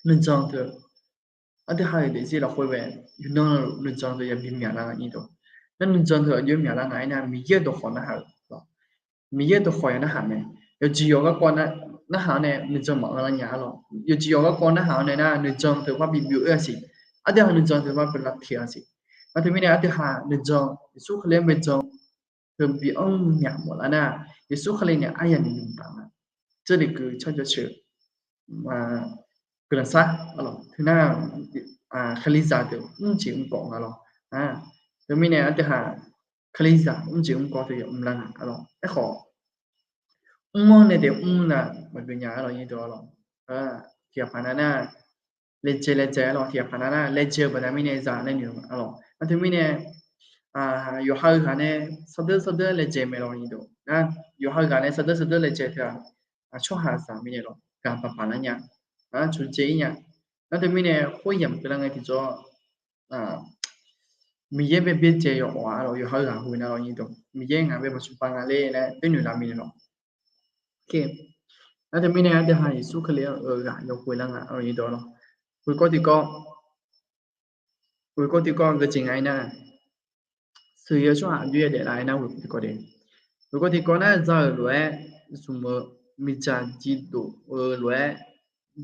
nuijan teu, aqdui ha-euq daefzir lafkhoer bae, yawqnan nuijan teu yabi myaqlar nga nyir dawq. Nar nuijan teu aqjox myaqlar nga aernar, Miqyaer-euq dawqkhawq narhaq-eu lawr. Miqyaer-euq dawqkhawq ya narhaq mae. Yawqjeq yawq garkawv narhaq-awr nae nuijan maqanr lar nya, arlawq. Yawqjeq yawq garkawv narhaq-awr nae nar nuijan teu parbi byov-ir-a siq. Aqdui ha nuijan teu parbi lavteq-a siq. Nar teumirnae aqdui ha nuijan, Yeqsur Kali-anr bae jan teu bi anr myaq mawflar nar, Yeqsur Kali nae aryamq ni nymq taf nga. Jarlif gui carjawr ceuq guiqlanq sar, arlawq, teunar Kalizaq deuq mrjeq mrkawv nga lawr. Teumirnae aqdui ha Kalizaq mrjeq mrkawv teu yawf mrlar nga, arlawq. Aerkhawf, mr-anr nae daef mr na maqgeuf nya, arlawq, nyir dawq, arlawq. Tiqghaq paq nar nar, laejae laejae, arlawq, tiqghaq paq nar nar laejae-eu baqda mirnae zaq laer noeq-eu, arlawq. Nar teumirnae yawqha-eu ghaq nae sardeur sardeur laejae mae lawr, nyir dawq. Nar yawqha-eu ghaq nae sardeur sardeur laejae teu-aq, tsawrhaqzaq mirnae lawr, gaq baq paq lar nya, cawqjae-ir nya. Nar teumirnae khoeryamq keuvlar ngae tiqjawr, Miqyaer bae byaerdzae yawf-awq, arlawq, yawqha-eu ghaq heu nar lawr, nyir dawq. Miqyaer ngaq bae maqsmq pav nga le laer doer noeq lar mirnae lawr. Nar teumirnae aqdui ha Yeqsur Kali-anr-eu ghaq yawkhoe lar nga, arlawq, nyir dawq, arlawq. Ghoekawv tiqkawv, ghoekawv tiqkawv geujeq nga aernar, sheuqghae-eu tsawrhaq aqjox yaer daeflar aernar, ghoekawv tiqkawv de. Ghoekawv tiqkawv nar, za-euq lof-aer zmq-eu, miqdzaq jivdof-eu lof-aer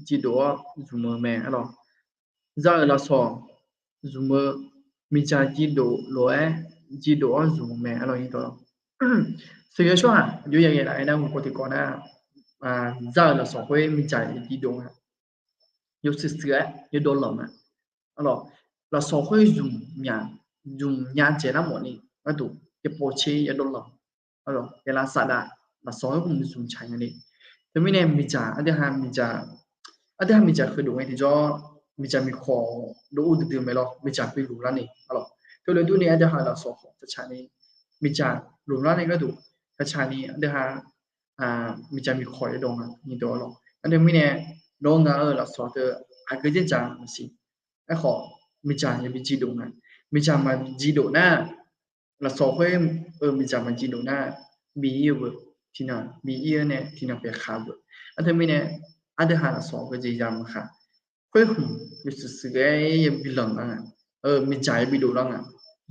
jivdof-awr zmq-eu mae, arlawq. Za-euq lafsawq zmq-eu, miqdzaq jivdof lof-aer jivdof-awr zmq-eu mae, arlawq, nyir dawq. Sheuqghae-eu tsawrhaq aqjox yaer daeflar aernar, ghoekawv tiqkawv nar, zar-euq lafsawq khoer miqdzaq yawdiq dof nga. Yawshuif shuif-aer yawdawv lanq nga. Arlawq, lafsawq khoer zmq nya, zmq nya dzaeqlar mawfni gharduq, yawpov tser yawdawv lanq. Arlawq, yawlav safdav lafsawq khoer hmq zmq tsaq nya ni. Teumirnae miqdzaq aqdui ha miqdzaq, aqdui ha miqdzaq huiqdov ngae tiqjawr, miqdzaq miqkhawq dov ur duidui mae lawr, miqdzaq bi lmqlar ni. Arlawq, teulof durni aqdui ha lafsawq khawf taqtsaq ni, miqdzaq lmqlar ni gharduq taqtsaq ni aqdui ha miqdzaq miqkhawq yawdawv nga ni dawq-a lawq. Nar teumirnae, nawr ngaq-euq lafsawq teu aqgeu dzerdzaq maqsiq. Aerkhawf, miqdzaq yabi jiv dof nga. Miqdzaq maqbi jiv dof nar, lafsawq khoer-eu miqdzaq maqjiv dof nar, miqir-eu beu, tiqnan miqir-eu nae tiqnan paeqkhaq-eu beu. Nar teumirnae, aqdui ha lafsawq geujeq ya maqkhaq. Khoer hmq yawshuif shuif-aer yabi lanq lar nga. Miqdzaq yabi dof lar nga.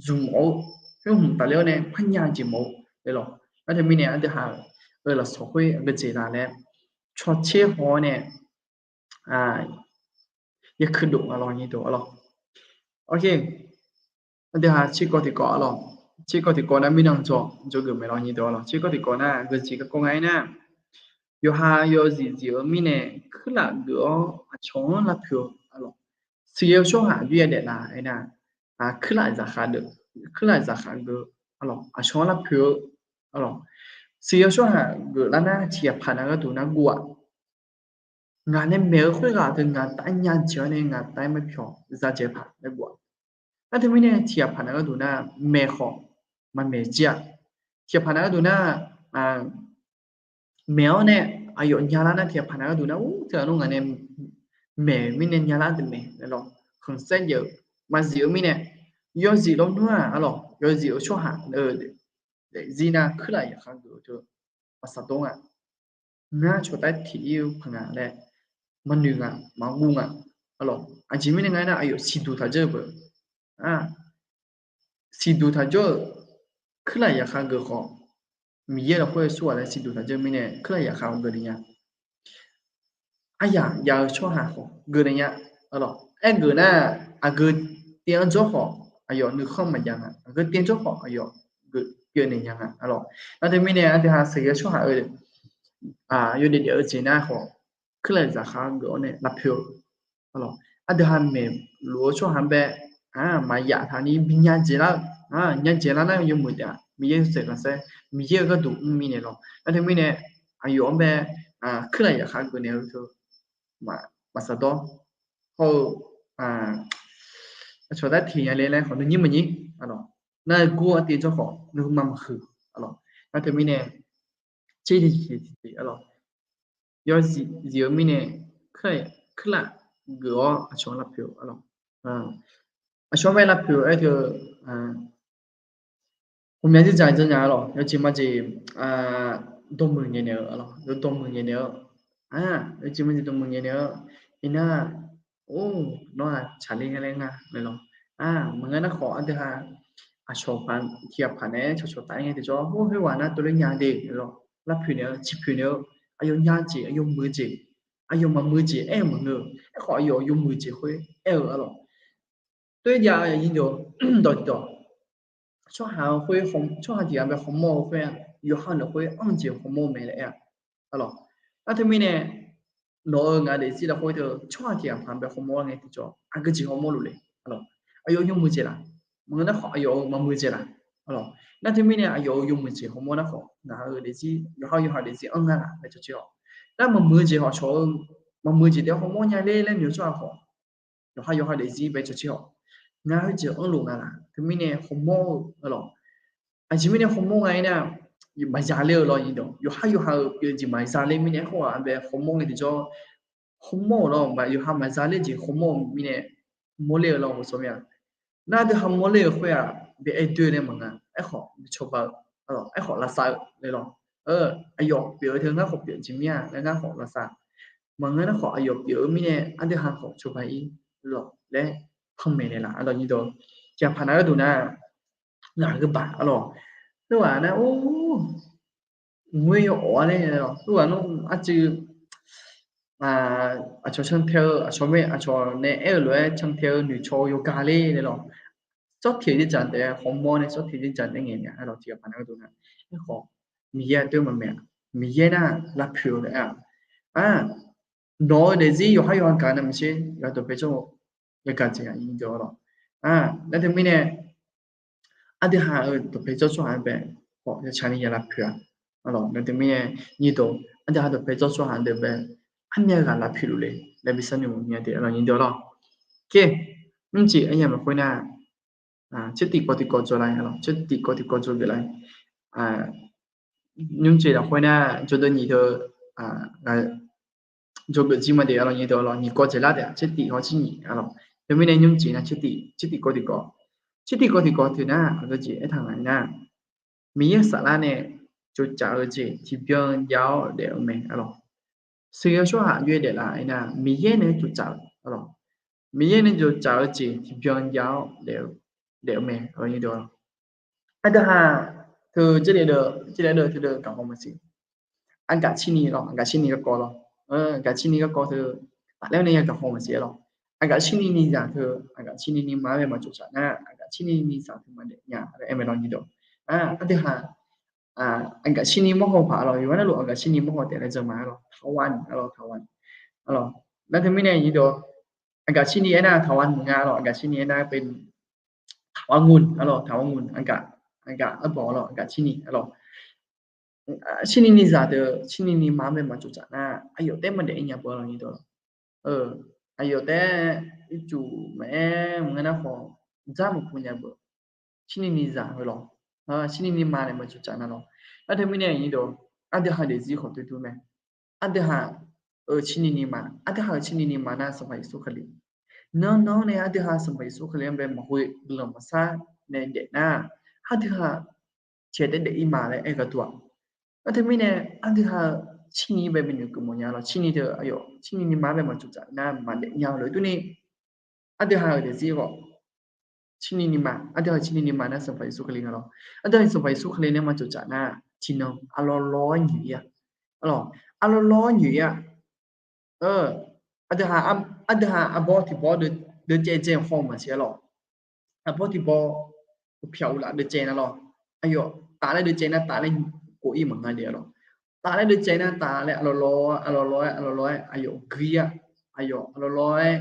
Zmq mawf-eu, khoer hmq tafler-awr nae parnya jeq mawf-eu laer lawq. Nar teumirnae aqdui ha-euq lafsawq khoer geujeq la laer, cawtser haw-awr nae, yakuiq dof nga lawq ni dawq-a lawq. Aqdui ha tserkawv tiqkawv-a lawq. Tserkawv tiqkawv nar mirnan jawr, jawrgeuf mae lawq ni dawq-a lawq. Tserkawv tiqkawv nar geujeq garkawv nga aernar, yawqha yawzif zif-eu mirnae kuirlaf geuf-awr aqcawq-anr lavpoeq-eu, arlawq, siqyoer tsawrhaq aqjox-aer daeflaf aernar, kuirlaf zaqkhav deuq, kuirlaf zaqkhav geuf, arlawq, aqcawq-anr lavpoeq-eu, arlawq, siqyoer tsawrhaq geuflar nar tiqghaq paq nav gharduq nar guv-aq. Ngaq nae maeq-eu khoerghaq teu ngaq tav-aer nya jeq-awr nae ngaq tav-aer maqpyawq zadzae paq laer guv-aq. Nar teumirnae tiqghaq paq nav gharduq nar maeq khawf maqmaeq jir-aq. Tiqghaq paq nav gharduq nar maeq-awr nae aqyawf nyalar nar tiqghaq paq nav gharduq nar ur teughaq nar ngaq nae maeq mirnae nyalar deuq mae laer lawq. Khanqsaer jav-eu maqzif-eu mirnae yawzif lawnmr-aq, arlawq, yawzif-eu tsawrhaq-eu daefzir nar kuirlaf yaqkhav geuf-eu teu maqsaqdawr nga. Ngar cawqtav tiq ir-eu paq nga laer maqnoeq nga, maqguv nga. Arlawq, aqjeq mirnae nga aernar aqyawf siqduq taq jawr-eu beu. Siqduq taq jawr-euq, kuirlaf yaqkhav geuf khawf, Miqyaer lafkhoer-eu surghaq laer siqduq taq jawr-eu mirnae kuirlaf yaqkhav geuf naeq nya. Aryaq jav-eu tsawrhaq khawf geuf naeq nya. Arlawq, aergeuf nar, aqgeu teuv-anr jawr khawf aqyawf nuikhanr maqjav nga. Aqgeu teuv-anr jawr khawf aqyawf geuf pyeuf naeq nya nga. Arlawq, nar teumirnae aqdui ha siqyoer tsawrhaq-eu yawdaef daef-eu jeq nar khawf, kuirlaf zaqkhav geuf-awr nae lavpoeq-eu, arlawq, aqdui ha maeqluf-eu tsawrhaq-anr bae maqyaf taq ni bi nya dzaeqlar-eu, nya dzaeqlar nar yawmuiq taef-a. Miqyaer-euq saeq khanqsaer, Miqyaer-euq gharduq mr mirnae lawq. Nar teumirnae aqyawf-anr bae kuirlaf yaqkhav geuf naeq-eu teu maqsaqdawr. Hawr-eu aqcawq tav tiq nya le laer khawf nuinyir maqnyir, arlawq, nar gur-awr teuv jawr khawf nuima maqhuiq, arlawq. Nar teumirnae tser tiq tiq, arlawq, yawzif zif-eu mirnae kuirlaf geuf-awr aqcawq-anr lavpoeq-eu, arlawq, aqcawq-anr bae lavpoeq-eu aer teu ghawqmya dzerdzaq janrnya, arlawq, yawjeq majeq dawqmuiq ngaeqnaeq-eu, arlawq, yawdawqmuiq ngaeqnaeq-eu, yawjeq majeq dawqmuiq ngaeqnaeq-eu, iqnan, or, nawr-aq tsaqler nga laer nga laer lawq. Maqngeur nar khawf aqdui ha aqcawq paq tiq ghaq paq naeq-aer cawqcawq taf-aer ngae tiqjawr, or, khoerghaq nar tov ler nya de laer lawq. Lavpoeq naeq-eu, ciqpoeq naeq-eu, aqyawf nya-eu jeq, aqyawf muiq-eu jeq, aqyawf maqmuiq-eu jeq aer-eu maqngeur-eu. Aerkhawf aqyawf yawmuiq-eu jeq khoer aer-eu, arlawq. Tov-aer jav-eu aqnyir deuq-or, dawq tiqdawq, tsawrhaq-eu khoer, tsawrhaq tiq ghaq bae hawmawr-eu khoer-aq, yawqha lafkhoer anr-eu jeq hawmawr mae laer aer-a, arlawq. Nar teumirnae nawq-euq ngaq daefzir lafkhoer teu tsawrhaq tiq ghaq paq bae hawmawr-awr ngae tiqjawr, aqgeu jeq hawmawr luf le, arlawq. Aqyawf-euq yawmuiq jeq laf, maqngeur nar khawf aqyawf-euq maqmuiq jeq laf, arlawq. Nar teumirnae aqyawf-euq yawmuiq jeq hawmawr nar khawf ngaq-euq daefzir yawqha yawqha daefzir anr nga laf laer cawqcawq haw. Nar maqmuiq-eu jeq hawq cawq-eu, maqmuiq-eu jeq taef-aer hawmawr nya ler laer noeq-eu tsawrhaq khawf, yawqha yawqha daefzir bae cawqcawq haw. Ngar khoerjeq anrluf nga laf, teumirnae hawmawr-eu, arlawq. Aqjeq mirnae hawmawr nga aernar, maqza ler-eu lawr nyiq dawq, yawqha yawqha-euq pyeuf jeq maqza ler mirnae aerkhawf-aq bae hawmawr ngae tiqjawr, hawmawr-euq lawr, yawqha maqza ler jeq hawmawr-eu mirnae mawrler-eu lawr, maqsawr mir-a. Nar aqdui ha mawrler-euq khoer-aq bae aer doe nae maqnga, aerkhawf bi cawba-eu, aerkhawf lavsav-eu laer lawr. Aqyawf pyeuf-eu teu ngar khawf pyeuf jeq mir-a laer ngar khawf lavsav. Maqngeur nar khawf aqyawf pyeuf-eu mirnae aqdui ha khawf cawba-ir lawq laer panmaeq naeq laf, arlawq, nyiq dawq. Tiq ghaq paq nav gharduq nar, ngaq-euq baq, arlawq, khoerghaq nar, or, ngoer yawawf-a ler lawq, khoerghaq nar arcuiv aqcawq cantae-eu, aqcawq mae, aqcawq nae aer-eu lof-aer cantae-eu noeqcaw-eu yawqghaq ler laer lawq. Sawrteq dzerdzaq taef-aer hawmawr nae sawrteq dzerdzaq taef-aer ngaeq nya, arlawq, tiq ghaq paq nav gharduq nar. Aerkhawf Miqyaer aqdui maqmaeq-a. Miqyaer nar lavpoeq-eu taef-a. Nawq-eu daefzir yawqhar yawqha gaq navmaqtser yawqha dawqpae jawr-eu yagaq jeq-a nyirdeuq-awr lawq. Nar teumirnae aqdui ha-euq dawqpae jawr tsawrhaq-anr bae khawf yacani ya lavpoeq-a. Nar teumirnae nyirdeuq aqdui ha dawqpae jawr tsawrhaq deuq bae armyav ghaq lavpoeq luf le laer bi sharnoeq mawf nya de-a lawq nyirdeuq-awr lawq. Nymrjeq aryamq lafkhoer nar tsertif kawv tiqkawv dzaw lar-a lawq, tsertif kawv tiqkawv dzaw geuf lar-a. Nymrjeq lafkhoer nar jawrdeuv nyiq deuq jawrgeuf jir ma de-a lawq nyirdeuq-awr lawq, nyiq kawv dzaeqlar taef-a tsertif hawr tsertif nyiq-a lawq. Teumirnae nymrjeq nar tsertif kawv tiqkawv, tsertif kawv tiqkawv teunar aqgeu jeq aertaq nga-aer nar, Miqyaer-euq saflar nae tsovtsaf-eu jeq tiqbyan jav-awr daef-eu mae-a lawq. Sheuqghae tsawrhaq yaer daeflaf-aer nar Miqyaer nae tsovtsaf-a lawq. Miqyaer nae tsovtsaf-eu jeq tiqbyan jav-awr daef-eu mae-a lawq. Aqdui ha teu jarlif deuv jarlif deuv teudeuv gaqhaw maqsiq. Aqgaf cirni lawq, aqgaf cirni garkawv lawq. Aqgaf cirni garkawv teu tafler-awr nae ya gaqhaw maqsiq-a lawq. Aqgaf cirni ni zaq teu aqgaf cirni ni ma-anr bae maqtsovtsaf nar aqgaf cirni ni zaq teu maqdaef nya-a aer mae lawq nyirdeuq. Aqdui ha aqgaf cirni mawrhaw paq-a lawq, yawqha navluf aqgaf cirni mawrhaw taef laer dzeur ma-a lawq, taqwani-a lawq, taqwani-a lawq. Nar teumirnae nyirdeuq aqgaf cirni aernar taqwani nga-a lawq, aqgaf cirni aernar pe taqwani-a lawq, taqwani aqgaf, aqgaf arbawq-a lawq, aqgaf cirni-a lawq. Cirni ni zaq teu cirni ni ma-anr bae maqtsovtsaf nar aqyawf taef maqdaef-ir nya beu-a lawq nyirdeuq-awr lawq. Aqyawf taef ircuf maqaer maqngeur nar khawf dzar maqpu nya beu. Cirni ni zaq heu lawq, cirni ni ma nae maqtsovtsaf nar lawq. Nar teumirnae nyirdeuq aqdui ha daefzir khawf doer dur mae. Aqdui ha-euq cirni ni ma, aqdui ha-euq cirni ni ma nar Sanqpaq Yeqsur Kali. Nan nan nae aqdui ha Sanqpaq Yeqsur Kali-anr bae maqghoe guiqlanq maqsar nae daef nar, aqdui ha tiqghaq taef daef-ir ma laer aer gharduq-aq. Nar teumirnae aqdui ha-eu cirni bae binoeq geufmawf nya lawq, cirni teu aqyawf cirni ni ma-anr bae maqtsovtsaf nar maqdaef nya-eu lof-aer durni, aqdui ha-euq daefzir khawf cirni ni ma, aqdui ha-euq cirni ni ma nar Sanqpaq Yeqsur Kali nga lawq. Aqdui ha Sanqpaq Yeqsur Kali nae maqtsovtsaf nar tiqnan aqlawv lawv-aer nyoeq-ir-a. Aqlawv, aqlawv lawv-aer nyoeq-ir-a. Aqdui ha, aqdui ha arbawr tiqbawr deuv caev dzae haw maqsiq-a lawq. Arbawr tiqbawr pyaq uqlaf deuv caev nar lawq. Aqyawf taf laer deuv caev nar taf laer kof-ir maqnga de-a lawq. Taf laer deuv caev nar taf laer aqlawv lawv-aer, aqlawv lawv-aer, aqlawv lawv-aer aqyawf guiq-ir-a. Aqyawf aqlawv lawv-aer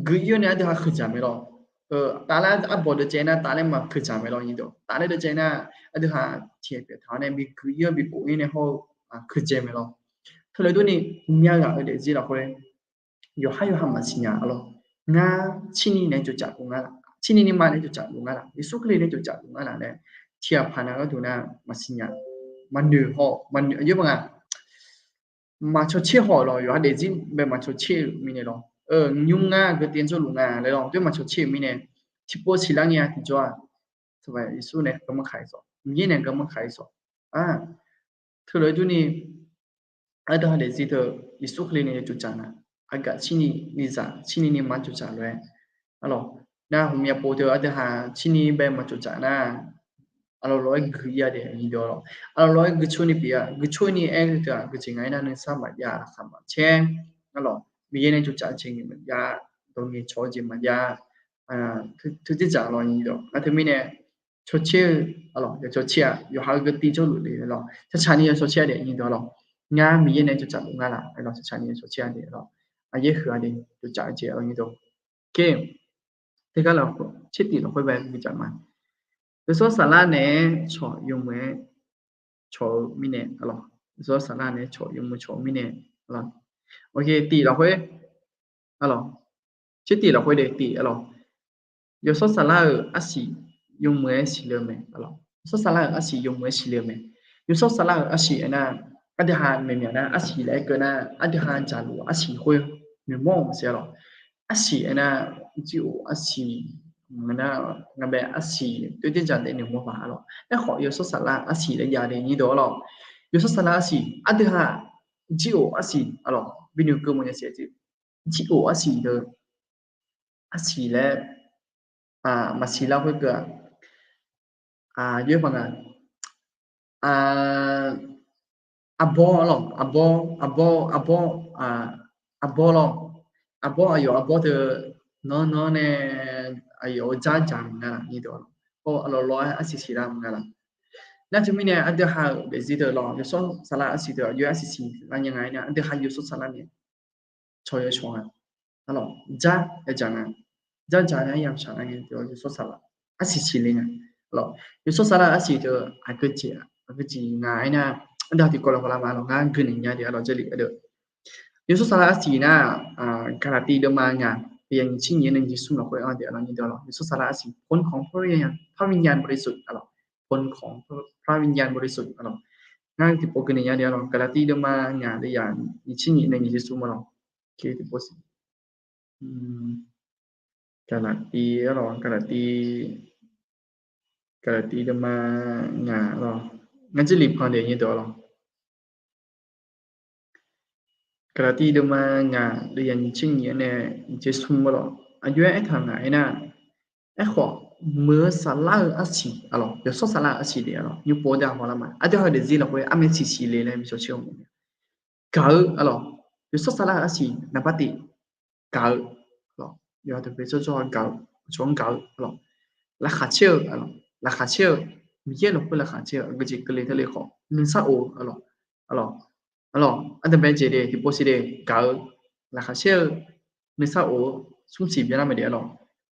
guiq-ir-awr nae aqdui ha keuqdzaq mae lawq. Taf laer arbawr deuv caev nar taf laer maqkeuqdzaq mae lawq nyirdeuq. Taf laer deuv caev nar aqdui ha tiqghaq pyaeq taq-awr nae bi guiq-ir-awr bi kof-ir nae hawr-eu keuqdzae mae lawq. Teulof durni, mya ghaq-euq daefzir lafkhoer yawqhar yawqha maqsiq nya-a lawq. Ngar cirni nae tsovtsaf luf nga laf, cirni ni ma nae tsovtsaf luf nga laf, Yeqsur Kali nae tsovtsaf luf nga laf laer tiqghaq paq nav gharduq nar maqsiq nya. Maqnoeq haw, maqnoeq aqjox ma nga. Maqcawq caer haw-euq lawq, yawqha daefzir bae maqcawq caer-euq mirnae lawq. Nymr ngar geu tiv-anr jawrluf nga laer lawq, doer maqcawq caer-euq mirnae tiqpov siqlar ngae-a tiqjawr-aq, Sanqpaq Yeqsur nae garmanr kaq-ir sawq, Miqyaer nae garmanr kaq-ir sawq. Teulof-aer durni, aqdui ha daefzir teu Yeqsur Kali nae ya tsovtsaf nar, aqgaf cirni ni zaq cirni ni ma tsovtsaf lof-aer, aqlawq, nar hmqmya pov teu aqdui ha cirni bae maqtsovtsaf nar, aqlawq lawq-aer guiq-ir-a de nyirdeuq-awr lawq. Aqlawq lawq-aer guiqcoer ni pyeuf-a, guiqcoer ni aer-eu teu-aq, guiqjeq ngaq-aer nar nuisar maqjav, laqkhaq maqcaer, aqlawq, Miqyaer nae tsovtsaf-eu jeq maqjav, dawq ngaeqcawq-eu jeq maqjav, teu dzerdzaq lawq nyirdeuq. Nar teumirnae cawcaer-eu, aqlawq, yawcawq caer-a, yawqha-eu geu tiv jawrluf le lawq, caqcaq ni yawcawq caer-a de nyirdeuq-awr lawq. Ngar Miqyaer nae tsovtsaf luf nga laf, aqlawq, caqcaq ni yawcawq caer-a de lawq. Aqyaer huiq-a de, tsovtsaf-eu jeq-a nyirdeuq. Oke. Teugar laf, tsertif lafkhoer bae guiqdzaq ma. Yawshawr Saflar naeq-aer cawq yawmuiq-aer cawq-eu mirnae, aqlawq, Yawshawr Saflar naeq-aer cawq yawmuiq cawq-eu mirnae, aqlawq, oke, tif lafkhoer, aqlawq, tsertif lafkhoer de tif, aqlawq, Yawshawr Saflar-euq arsiq yawmuiq-aer siqle-eu mae, aqlawq, Yawshawr Saflar-euq arsiq yawmuiq-aer siqle-eu mae. Yawshawr Saflar-euq arsiq aernar, aqdui ha maeqmyaq nar arsiq laer aer keuv nar, aqdui ha jaqluf arsiq khoer noeqmawr-eu maqsiq, aqlawq, arsiq aernar, jir of arsiq, maqnar, ngaq bae arsiq doer dzerdzaq daef noeqmawr paq, aqlawq, aerkhawf Yawshawr Saflar arsiq laer jav de nyirdeuq-awr lawq. Yawshawr Saflar arsiq, aqdui ha jir of arsiq, aqlawq, binoeq keuv mawf nya siq, jir of arsiq deuq, arsiq laer, maqsiq lar khoerkeuv-aq, yaer paq nga, arbawr, aqlawq, arbawr, arbawr, arbawr, arbawr lawq, arbawr, aqyawf arbawr teu nan nan nae aqyawf-euq dzardzaq maqnga laf nyirdeuq-awr, aqlawq lawq-aer arsiq siqlar maqnga laf. Nar teumirnae aqdui ha-euq daefzir deuq lawr, yawshawr saflar arsiq deuq aqjox-aer arsiq siqlar nya nga aernar, aqdui ha yawshawr saflar nae cawq yawcawq nga. Aqlawq, dzar yadzaq nga. Dzardzaq nar yamq shaq nga, yawshawr saflar arsiq siqle nga. Aqlawq, yawshawr saflar arsiq deuq aqgeujeq aqgeujeq nga aernar, aqdui ha tiqkawv lafkhof lar ma lawr, ngar guinaeq nya de aqlawq, jarlif aqdui yawshawr saflar arsiq nar, Gaqlaqtiv deuvma ngaq, yawnyir tser nyiq-anr nae nyiq tser smr lafkhoer-anr de aqlawq, nyiq deuq lawr, yawshawr saflar arsiq ผลของพระวิญญาณ พระวิญญาณบริสุทธิ์ aqlawq, ผลของพระวิญญาณบริสุทธิ์ aqlawq. Ngar tiqpov guinaeq nya de aqlawq, Gaqlaqtiv deuvma ngaq, yawnyir tser nyiq-anr nae nyiq tser smr ma lawr. Tiqpov siq. Gaqlaqtiv aqlawq, Gaqlaqtiv, Gaqlaqtiv deuvma ngaq lawr, ngar jarlif pan de nyiq deuq lawr. Gaqlaqtiv deuvma ngaq, yawnyir tser nyiq-anr nae nyiq tser smr ma lawr. Aqjox-aer aertaq nga aernar, aerkhawf, muiq-eu saflar-eu arsiq aqlawq, yawshawr saflar-eu arsiq de aqlawq, nymr pov-awr deuq-aq hawlar ma, aqdui ha-euq daefzir lafkhoer armyav siqsiq le laer bisawr caer-eu mae. Gaq-eu aqlawq, yawshawr saflar-eu arsiq naqbar tiv gaq-eu, aqlawq, yawqha deuq pae tsawrtsawrha gaq-eu, aqcawq-anr gaq-eu aqlawq, laqkhaq caer-eu aqlawq, laqkhaq caer-eu, Miqyaer lafkhoer laqkhaq caer-eu, aqgeujeq keuvle teu le khawf nuisar of-eu aqlawq, aqlawq, aqlawq, aqdui bae jeq de tiqpov siq de, gaq-eu, laqkhaq caer-eu, nuisar of-eu, smr siq byanlar mae de aqlawq,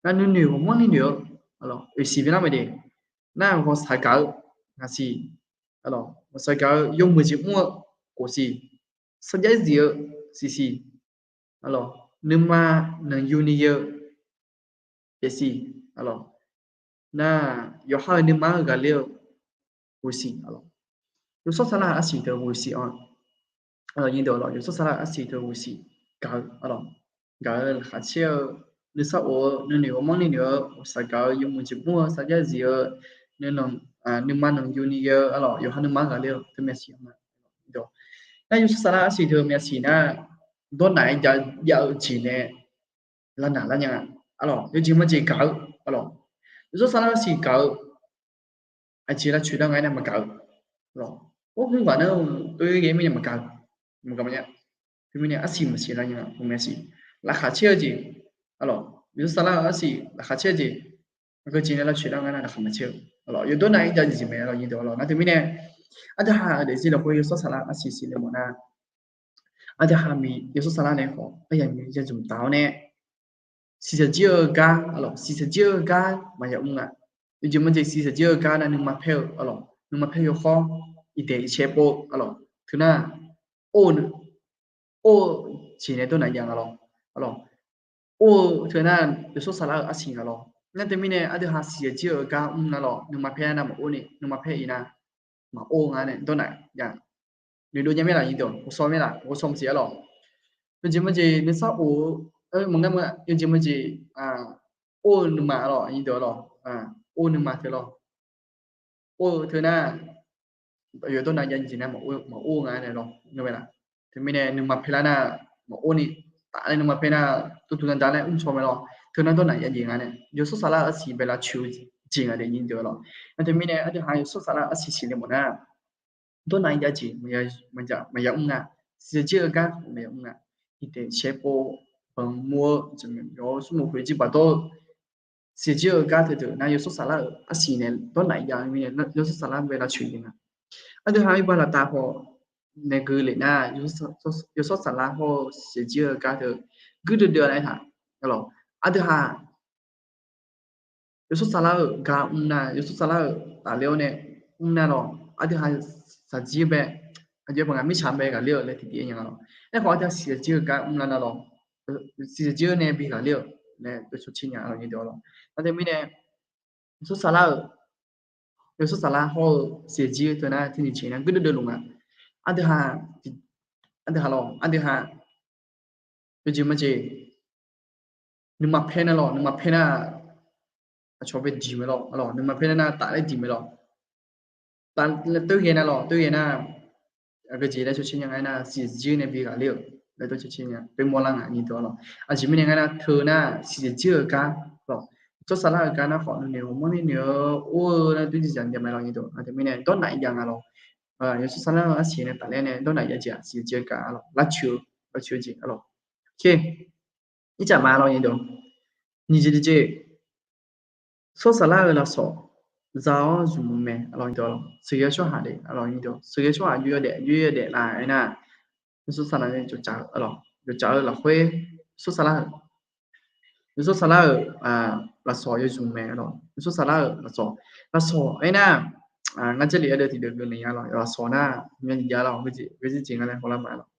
nar nuinoeq ghawqmanrni noeq-eu aqlawq, oeq siq byanlar mae de, nar ghawqshaq gaq-eu, ngaq siq, aqlawq, ghawqshaq gaq-eu yawmuiq jeq mr-eu, khof siq, sarjax zif-eu, siq siq, aqlawq, nuima nanqyuni yeu, pyaeqsiq, aqlawq, nar yawqha-euq nuima-anr ghaqler-eu, ghoeqsiq aqlawq, yawshawr saflar-eu arsiq teu ghoeqsiq-anr, aqlawq, nyiq deuq lawr, yawshawr saflar-eu arsiq teu ghoeqsiq gaq-eu aqlawq, gaq-eu laqkhaq caer-eu, nuisar of-eu, nuinoeq ghawqmanrni noeq-eu, ghawqshaq gaq-eu yawmuiq jeq mr-eu, sarjax zif-eu, nuima nanqyuni yeu aqlawq, yawqha nuima-anr ghaqler-eu teu myavsiq-anr ma. Nar yawshawr saflar arsiq teu myavsiq nar, dawrnaf-aer jav jav-eu jeq nae lavnaq lar nya-a. Aqlawq, yawjeq majeq gaq-eu aqlawq, yawshawr saflar arsiq gaq-eu, aqjeq lavcoeq dar nga aernar maqgaq-eu aqlawq, or hmr ghaq nar-eu toer ghae mirnae maqgaq-eu, maqgaq maqnya. Teumirnae arsiq maqsiq lar nya-a, myavsiq, laqkhaq caer-eu jeq aqlawq, yawshawr saflar-eu arsiq laqkhaq caer-eu jeq, aqgeujeq nae lavcoeq dar nga aernar laqkhaq maqcaer-eu aqlawq, yawdawr nav-aer jav jeq mae aqlawq, nyiq deuq aqlawq. Nar teumirnae aqdui ha-euq daefzir lafkhoer yawshawr saflar arsiq siqle mawf nar, aqdui ha miq yawshawr saflar nae khawf aryamq ya zmq taf-awr nae, siqsaq jir-eu gar aqlawq, siqsaq jir-eu gar maqya mr nga. Yawjeq majeq siqsaq jir-eu gar nar nuima paer-eu aqlawq, nuima paer yawkhawr, iqdaeq iqcae pov aqlawq, teunar or or-eu jeq nae dawrnaf jav nga lawr aqlawq, or-eu teunar yawshawr saflar-eu arsiq nga lawr. Nar teumirnae aqdui ha siqsaq jir-eu gar mr nar lawr, nuima paer nar maq or ni, nuima paer iq nar maq or nga nae dawrnaf jav. Noeqdov nya maer laf, nyiq deuq, ghawqshawr maer laf, ghawqshawr maqsiq aqlawq. Yawjeq majeq nuisar of-eu, maqngeur ma, yawjeq majeq or-eu nuima aqlawq, nyiq deuq aqlawq, or-eu nuima teu lawr, or-eu teunar yawdawr nav jav jeq nar maq or nga nae lawr, ngeur mae laf. Teumirnae nuima paer lar nar maq or ni, taf nae nuima paer nar, tuvtuv navdav laer mr caw mae lawr, teunar dawrnaf jav jeq nga nae yawshawr saflar-eu arsiq bae lavcoeq-eu jeq nga de, nyiq deuq lawr. Nar teumirnae aqdui ha yawshawr saflar-eu arsiq siqle mawf nar, dawrnaf jav jeq maqya mr nga. Siqsaq jir-eu gar maqya mr nga. Iqdaeq iqcae pov, banq mur-eu, yawq-eu smrmuiq khoeq jir baqdawr-eu siqsaq jir-eu gar teudeuq nar yawshawr saflar-euq arsiq nae dawrnaf jav-eu mirnae yawshawr saflar bae lavcoeq jeq nga. Aqdui ha iqbax laftav haw nae geu lef nar, yawshawr saflar hawr-eu siqsaq jir-eu gar teu guirdeuv deuv-a laer taq aqlawq, aqdui ha yawshawr saflar-euq gar mr nar, yawshawr saflar-euq tafler-awr nae mr nar lawr, aqdui ha shaqjir bae, aqjox-aer paq nga mirtsaq bae ghaqler-eu laer tiqtiv aer nya nga lawr. Aerkhawf aqdui ha siqsaq jir-eu gar mr nar nar lawr, siqsaq jir-eu nae bi ghaqler-euq laer dovcawq caer nya lawr, nyiq deuq lawr. Nar teumirnae yawshawr saflar-euq, yawshawr saflar hawr-eu siqsaq jir teu nar teunyif jeq nar guirdeuv deuv luf nga. Aqdui ha, aqdui ha lawr, aqdui ha yawjeq majeq nuima paer nar lawr, nuima paer nar aqcawq bae diq mae lawr, nuima paer nar nar taf laer diq mae lawr. Taf laer teu ghae nar lawr, teu ghae nar aqgeujeq laer cawcaer nya nga aernar siqsaq jir nae bi ghaqler-euq laer dovcawq caer nya, paermawr lar nga, nyiq deuq lawr. Aqjeq mirnae nga nar teu nar siqsaq jir-eu gar lawr, yawshawr saflar-euq gar nar khawf nuinoeq ghawqmanrni noeq-eu or-eu nar dui jeq dzaq jav mae lawr, nyiq deuq. Nar teumirnae dawrnaf jav nga lawr. Yawshawr saflar-eu arsiq nae tafler nae dawrnaf jav jeq-aq siqsaq jir-eu gar lawr, lavcoeq-eu, lavcoeq-eu jeq lawr. Ircaf ma lawr, nyiq deuq, nyiq jeq tiqjeq, yawshawr saflar-eu lafsawq za-awr zmq-eu mae, aqlawq nyiq deuq-awq. Sheuqghae tsawrhaq de, aqlawq nyiq deuq, sheuqghae tsawrhaq aqjox yawdaef, aqjox yawdaef laf aernar, yawshawr saflar nae jawqtsaf-eu, aqlawq jawqtsaf-eu lafkhoer, yawshawr saflar-euq, yawshawr saflar-euq lafsawq yawzmq mae, aqlawq yawshawr saflar-euq lafsawq, lafsawq aernar, ngar Jarlif ardeuv tiqdeuv geuf naeq nya lawq, lafsawq nar myanr jav lawq, ghae jeq nga laer hawlar ma lawq.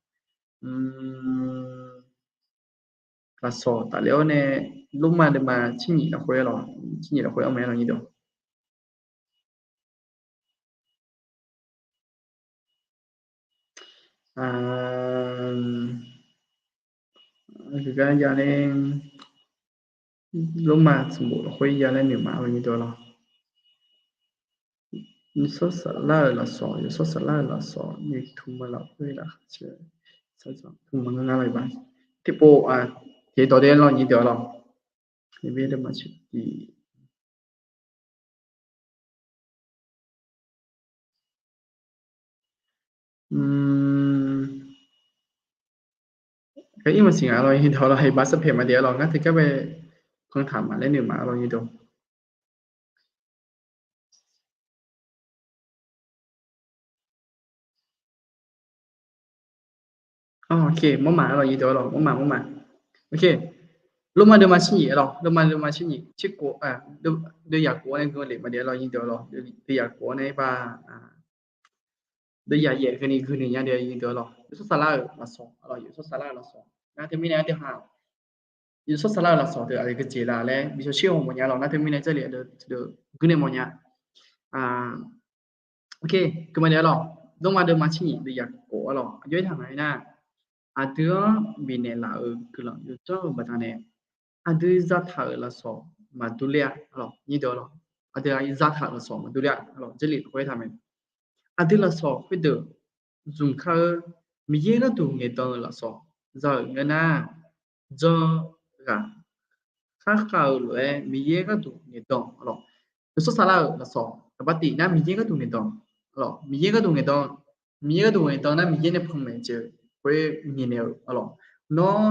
Lafsawq tafler-awr nae, Lormav deuvma tser nyif lafkhoer, tser nyif lafkhoer-anr mae, aqlawq nyiq deuq. Heugar ya laer, Lormav sanqbof lafkhoer ya laer noeq ma, aqlawq nyiq deuq-awq. Yawshawr saflar-euq lafsawq, yawshawr saflar-euq lafsawq, nuitmq-eu lafkhoer lafkhoer, tmq-eu ngar ngar lawq iqbax. Tiqpov, tiqdawq dae lawq nyiq deuq-awq lawq. Yabe deuvma tser tiq Ka ir maqsiq nga lawq, nyiq deuq-awq lawq, iqbax sarpaeq maqdaef-a lawq, ngar teugar bae panqtaq maqlaer noeq ma lawq, nyiq deuq. Ok, mawrma lawq, nyiq deuq-awq lawq, mawrma mawrma. Ok, Lormav deuvma tser nyif lawq, Lormav deuvma tser nyif, tser kov, deuvzaq kov-awr nae guiqlanq lef maqdaef lawq, nyiq deuq-awq lawq, deuvzaq kov-awr nae ba, deuvzaq yaef keuvni guiqlanq nya de, nyiq deuq-awq lawq. Yawshawr saflar-euq lafsawq, aqlawq yawshawr saflar-euq lafsawq. Nar teumirnae aqdui ha yawshawr saflar-euq lafsawq teu aqgeu jeq la laer bi shawr shir-awr mawfnya lawq, nar teumirnae Jarlif ardeuv tiqdeuv guirnae mawfnya. Ok, keuvma de-a lawq, Lormav deuvma tser nyif deuvzaq kov-awr lawq, aqjox aertaq nga aernar, aqdui-anr bifnaeq laf-euq guiqlanq yawdzanr-eu baqdanae, aqdui zataq-euq lafsawq maqdur ler-a lawq, nyiq deuq-awq lawq. Aqdui zataq-euq lafsawq maqdur ler-a lawq, Jarlif lafkhoer aertaq mae. Aqdui lafsawq khoerdeuq zmq kar-eu, Miqyaer gharduq ngaeqdan-eu lafsawq za-euq ngeur nar, jan ghaq kharkhav-eu lof-aer Miqyaer gharduq ngaeqdan-awq lawq. Yawshawr saflar-euq lafsawq taqbar tif nar Miqyaer gharduq ngaeqdan-awq lawq. Miqyaer gharduq ngaeqdan, Miqyaer gharduq ngaeqdan nar Miqyaer nae panmaeq jeq khoer ngaeqnaeq-euq lawq. Nawr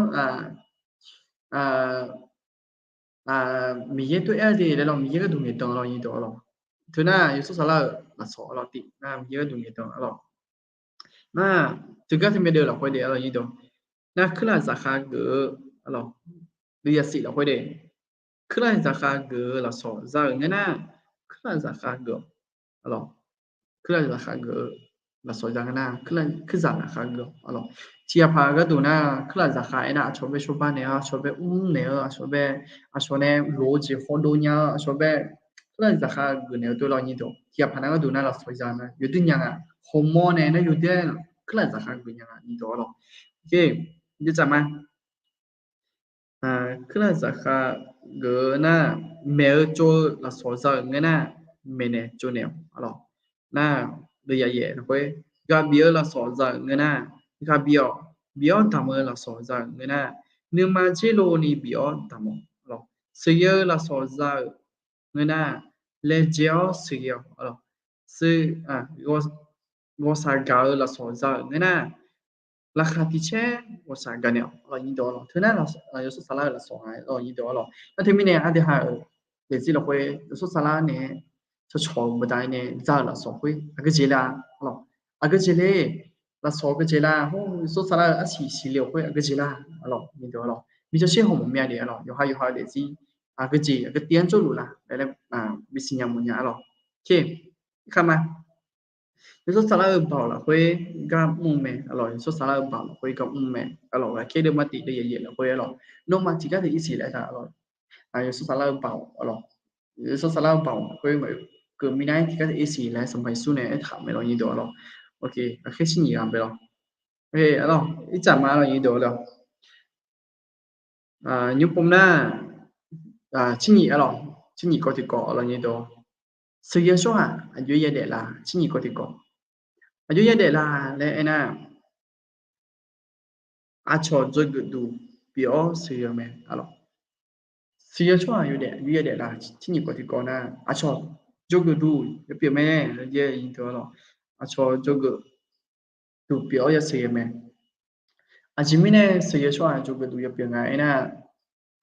Miqyaer tov-aer de laer lawq, Miqyaer gharduq ngaeqdan lawq, nyiq deuq-awq lawq. Teunar yawshawr saflar-euq lafsawq lawq tif nar Miqyaer gharduq ngaeqdan lawq. Nar teugar teumyav deuv lafkhoer de lawq, nyiq deuq. Nar kuirlaf zaqkhav geuf-eu lawq, deuvzaq sif lafkhoer de. Kuirlaf zaqkhav geuf-eu lafsawq za-euq ngeur nar, kuirlaf zaqkhav geuf-awq lawq. Kuirlaf zaqkhav geuf-eu lafsawq za ngeur nar, kuirlaf zaqkhav geuf-awq lawq. Tiqghaq paq gharduq nar kuirlaf zaqkhav aernar aqcawq bae shawrbar naeq-awr, aqcawq bae mrnaeq-eu, aqcawq bae, aqcawq nae loq-eu jeq hawdov nya-eu, aqcawq bae kuirlaf zaqkhav geuf naeq-eu dov lawq, nyiq deuq. Tiqghaq paq nar gharduq nar lafsawq za nar yawdui nya nga, hawmawr nae nar yawdui-aer kuirlaf zaqkhav geuf nya nga, nyiq deuq-awq lawq. Aqjeq tsaq ma. Kuirlaf zaqkhav geuf-eu nar, maeq-eu tsov-eu lafsawq za-euq ngeur nar, maeqnaeq tsovnaeq-awq lawq. Nar, deuvzaq yaef lafkhoer, ghaq bif-eu lafsawq za-euq ngeur nar, ghaq bif-awq, bif-awr damq-eu lafsawq za-euq ngeur nar, nuima dzer lov ni bif-awr damq-awq lawq. Sheuqghae-eu lafsawq za-euq ngeur nar, laejae-awr sheuqghae-awq lawq. Ghawqshaq gaq-eu lafsawq za-euq ngeur nar, laqkhaq tiq caer ghawqshaq gaqnaeq-awq lawq, nyiq deuq-awq lawq. Teunar yawshawr saflar-euq lafsawq nga lawq, nyiq deuq-awq lawq. Nar teumirnae aqdui ha-euq daefzir lafkhoer yawshawr saflar nae cawqcawq-eu baqdanae za-euq lafsawq khoer aqgeu jeq la lawq. Aqgeu jeq le, lafsawq aqgeu jeq la, yawshawr saflar-eu arsiq siqle-awq khoer aqgeu jeq la lawq, nyiq deuq-awq lawq. Miqjawr sher hawmawf mir-a de lawq, yawqha yawqha-eu daefzir aqgeu jeq aqgeu tiv-anr jawrluf la laer bi siqnya mawfnya-a lawq. Kama. Yawshawr saflar-eu baoq lafkhoer gar mr-eu mae, aqlawq yawshawr saflar-eu baoq lafkhoer gar mr-eu mae, aqlawq ghaqkhaer deuvma tif deuv yaef yaef lafkhoer lawq. Nawmaf tiqgar teu irsiq laer taq lawq. Yawshawr saflar-eu baoq lawq. Yawshawr saflar-eu baoq lafkhoer maqkeuv mirnae tiqgar teu irsiq laer Sanqpaq Yeqsur nae aertaq-euq mae lawq, nyiq deuq-awq lawq. Ok, ghaqkhaer shir nyiq ghaq bae lawq. Aqlawq ircaf ma lawq, nyiq deuq-awq lawq. Nymr pov nar, tser nyif-a lawq, tser nyif kawv tiqkawv lawq, nyiq deuq. Sheuqghae-eu tsawrhaq aqjox-aer yadaef la, tser nyif kawv tiqkawv. Aqjox-aer yadaef la laer aernar, aqcawq dzawgeuf duq pyeuf-awr sheuqghae-eu mae, aqlawq. Sheuqghae-eu tsawrhaq aqjox-aer yadaef la, tser nyif kawv tiqkawv nar, aqcawq dzawgeuf duq yawpyeuf mae, nyiq deuq-awq lawq. Aqcawq dzawgeuf duq pyeuf-awr yasheuqghae mae. Aqjeq mirnae sheuqghae-eu tsawrhaq dzawgeuf duq yawpyeuf nga aernar,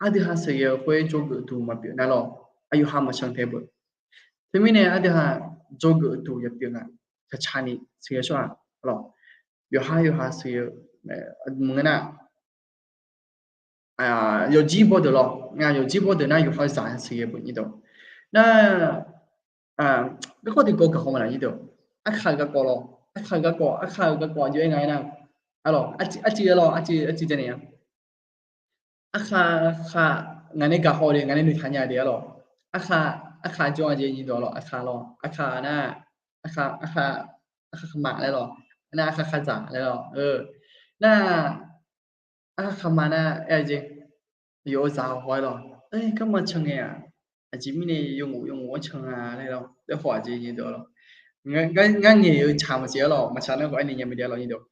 aqdui ha sheuqghae-eu khoer dzawgeuf duq maqpyeuf nar lawq, aqyawf ha maqcan tae beu. Teumirnae aqdui ha dzawgeuf duq yawpyeuf nga, taqcani sheuqghae shawr-aq, lawq, yawqha yawqha sheuqghae-eu maqngeur nar, yawqjir bawdeuq lawq, ngaq yawqjir bawdeuq nar yawqha zaq sheuqghae beu nyir deuq. Nar, garkawv tiqkawv gaq haw ma laf nyir deuq. Aqkaq-euq garkawv lawq, aqkaq-euq garkawv, aqkaq-euq garkawv aqjox-aer nga aer nar, arlawq, arciv-aer lawq, arciv, arciv jav naeq-a. Aqkaq, aqkaq, ngaq nae gaq haw le, ngaq nae noeqtaq nya de arlawq. Aqkaq, aqkaq jawr-a jeq nyir deuq lawq, aqkaq lawq, aqkaq nar, aqkaq, aqkaq, aqkaq kaqma laer lawq, nar aqkaq kaqzaq laer lawq, nar, aqkaq kaqma nar aer-eu jeq, yawf-eu zaq haw-aer lawq, garma can ngae-aq, aqjeq mirnae yawnghof yawnghof-anr can nga laer lawq, laer haw-aq jeq nyir deuq lawq. Ngar ngaeq-eu tsaq maqsiq arlawq, maqtsaq nar khawf aernaeq nya mae de arlawq nyir deuq.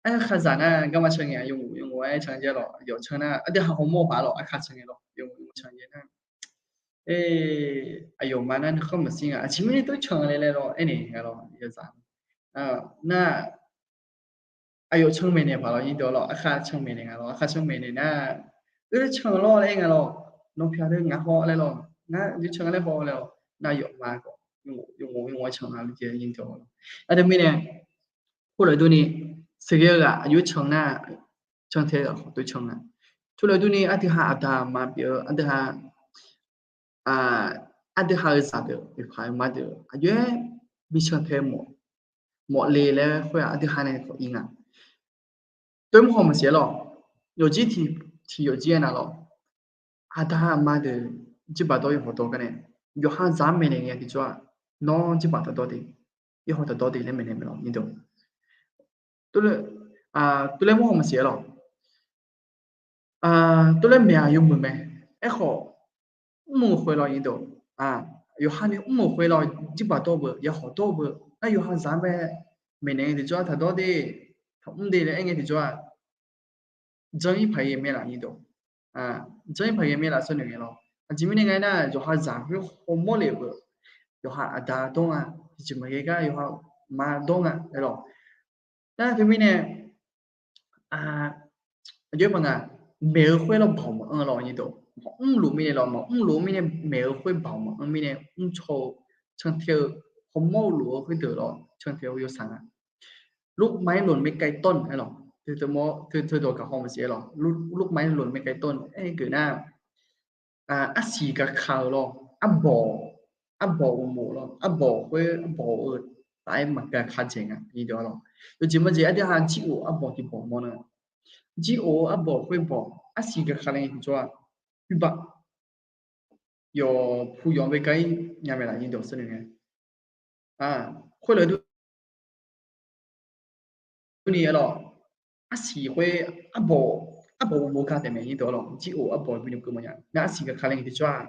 Aqkaq kaqzaq nar garma can ngae-aq yawnghof yawnghof-aer can jae lawq, yawf can nar aqdui ha hawmawr paq lawq, aqkaq can ngae lawq, yawnghof yawnghof can jae nar, aqyawfmaf nar nuikhanr maqshir nga, aqjeq mirnae tov can laer laer lawq aernaeq nga lawq, yawzaq nar, aqyawf can maeqnaeq paq lawq nyir deuq lawq, aqkaq can maeqnaeq nga lawq, aqkaq can maeqnaeq nar, oer can lawr laer nga lawq, nawq pyaq deuq ngaq haw laer lawq, ngar yawf can nga laer haw laer lawq, nar yawfmaf khawf yawnghof yawnghof-aer can nga laer jeq nyir deuq lawq. Aqdui mirnae khoerlof durni, sheuqghae-eu ghaq aqjox can nar, can tae-eu ghaq khawf tov can nga. Khoerlof durni aqdui ha aqda aqma pyeuf-eu aqdui ha, aqdui ha-euq zaqdeuq, oeqpaq-eu ma deuq aqjox-aer bi can tae mawf le laer khoer-aq aqdui ha nae khawf ir nga. Tov mr haw maqsiq arlawq, yawqjir tiq yawqjir aernar lawq, aqda aqma deuq jirbaq dawr yawhawq dawr gar nae, yawqha zaq-anr maeqnaeq ngae tiqjawr-aq, nawr jirbaq taqdawr de, yawhawq taqdawr de laer maeqnaeq mae lawq nyir deuq. Tov laer mr haw maqsiq arlawq, tov laer maeq-aq yawmuiq mae. Aerkhawf, mr-eu khoer lawq nyir deuq, yawqha ni mr-euq khoer lawq, jirbaq dawr beu, yawhawq dawr beu, nar yawqha zaq-anr bae maeqnaeq ngae tiqjawr-aq taqdawr de, taqmr de laer aer ngae tiqjawr-aq, janr-ir paq-aer mae laf nyir deuq. Janr-ir paq-aer mae laf sawr naeq ngae lawq. Aqjeq mirnae nga aernar, yawqha zaq khoer hawmawr lef-eu, yawqha aqda dawr nga, tiqjeq maqghae gar yawqha ma dawr nga aer lawq. Nar teumirnae, aqjox-aer maqnga, maeq-eu khoer lawr baoq maqanr lawq nyir deuq. Maqmrluf mirnae lawq, maqmrluf mirnae maeq-eu khoer baoq maqanr mirnae mrcaw-eu, cantae-eu, hawmawr-eu luf-eu khoerdeuq lawq cantae-eu yawsaq nga. ลูกไม้หล่นไม่ไกลต้น aer lawq. Teudawq gaq haw maqsiq aer lawq, ลูกไม้หล่นไม่ไกลต้น aer-eu geuf nar, arsiq gaqka-euq lawr, arbawq, arbawq uqmof lawr, arbawq khoer arbawq-eu taf-aer maqgaqka dzaeq nga nyir deuq lawq. Yawjeq majeq aqdui ha jir of arbawq tiq bawq mawr nar, jir of-eu arbawq khoer bawq arsiq gaqka laer ngae tiqjawr-aq, yawqpu yawq bae gar-ir nya mae laf nyir deuq sawr naeq ngae. Khoerlof durni aer lawq, arsiq khoer arbawq, arbawq uqmof gar taef mae nyir deuq lawq, jir of arbawq binoeq keuv mawrnya nar arsiq gaqka laer ngae tiqjawr-aq,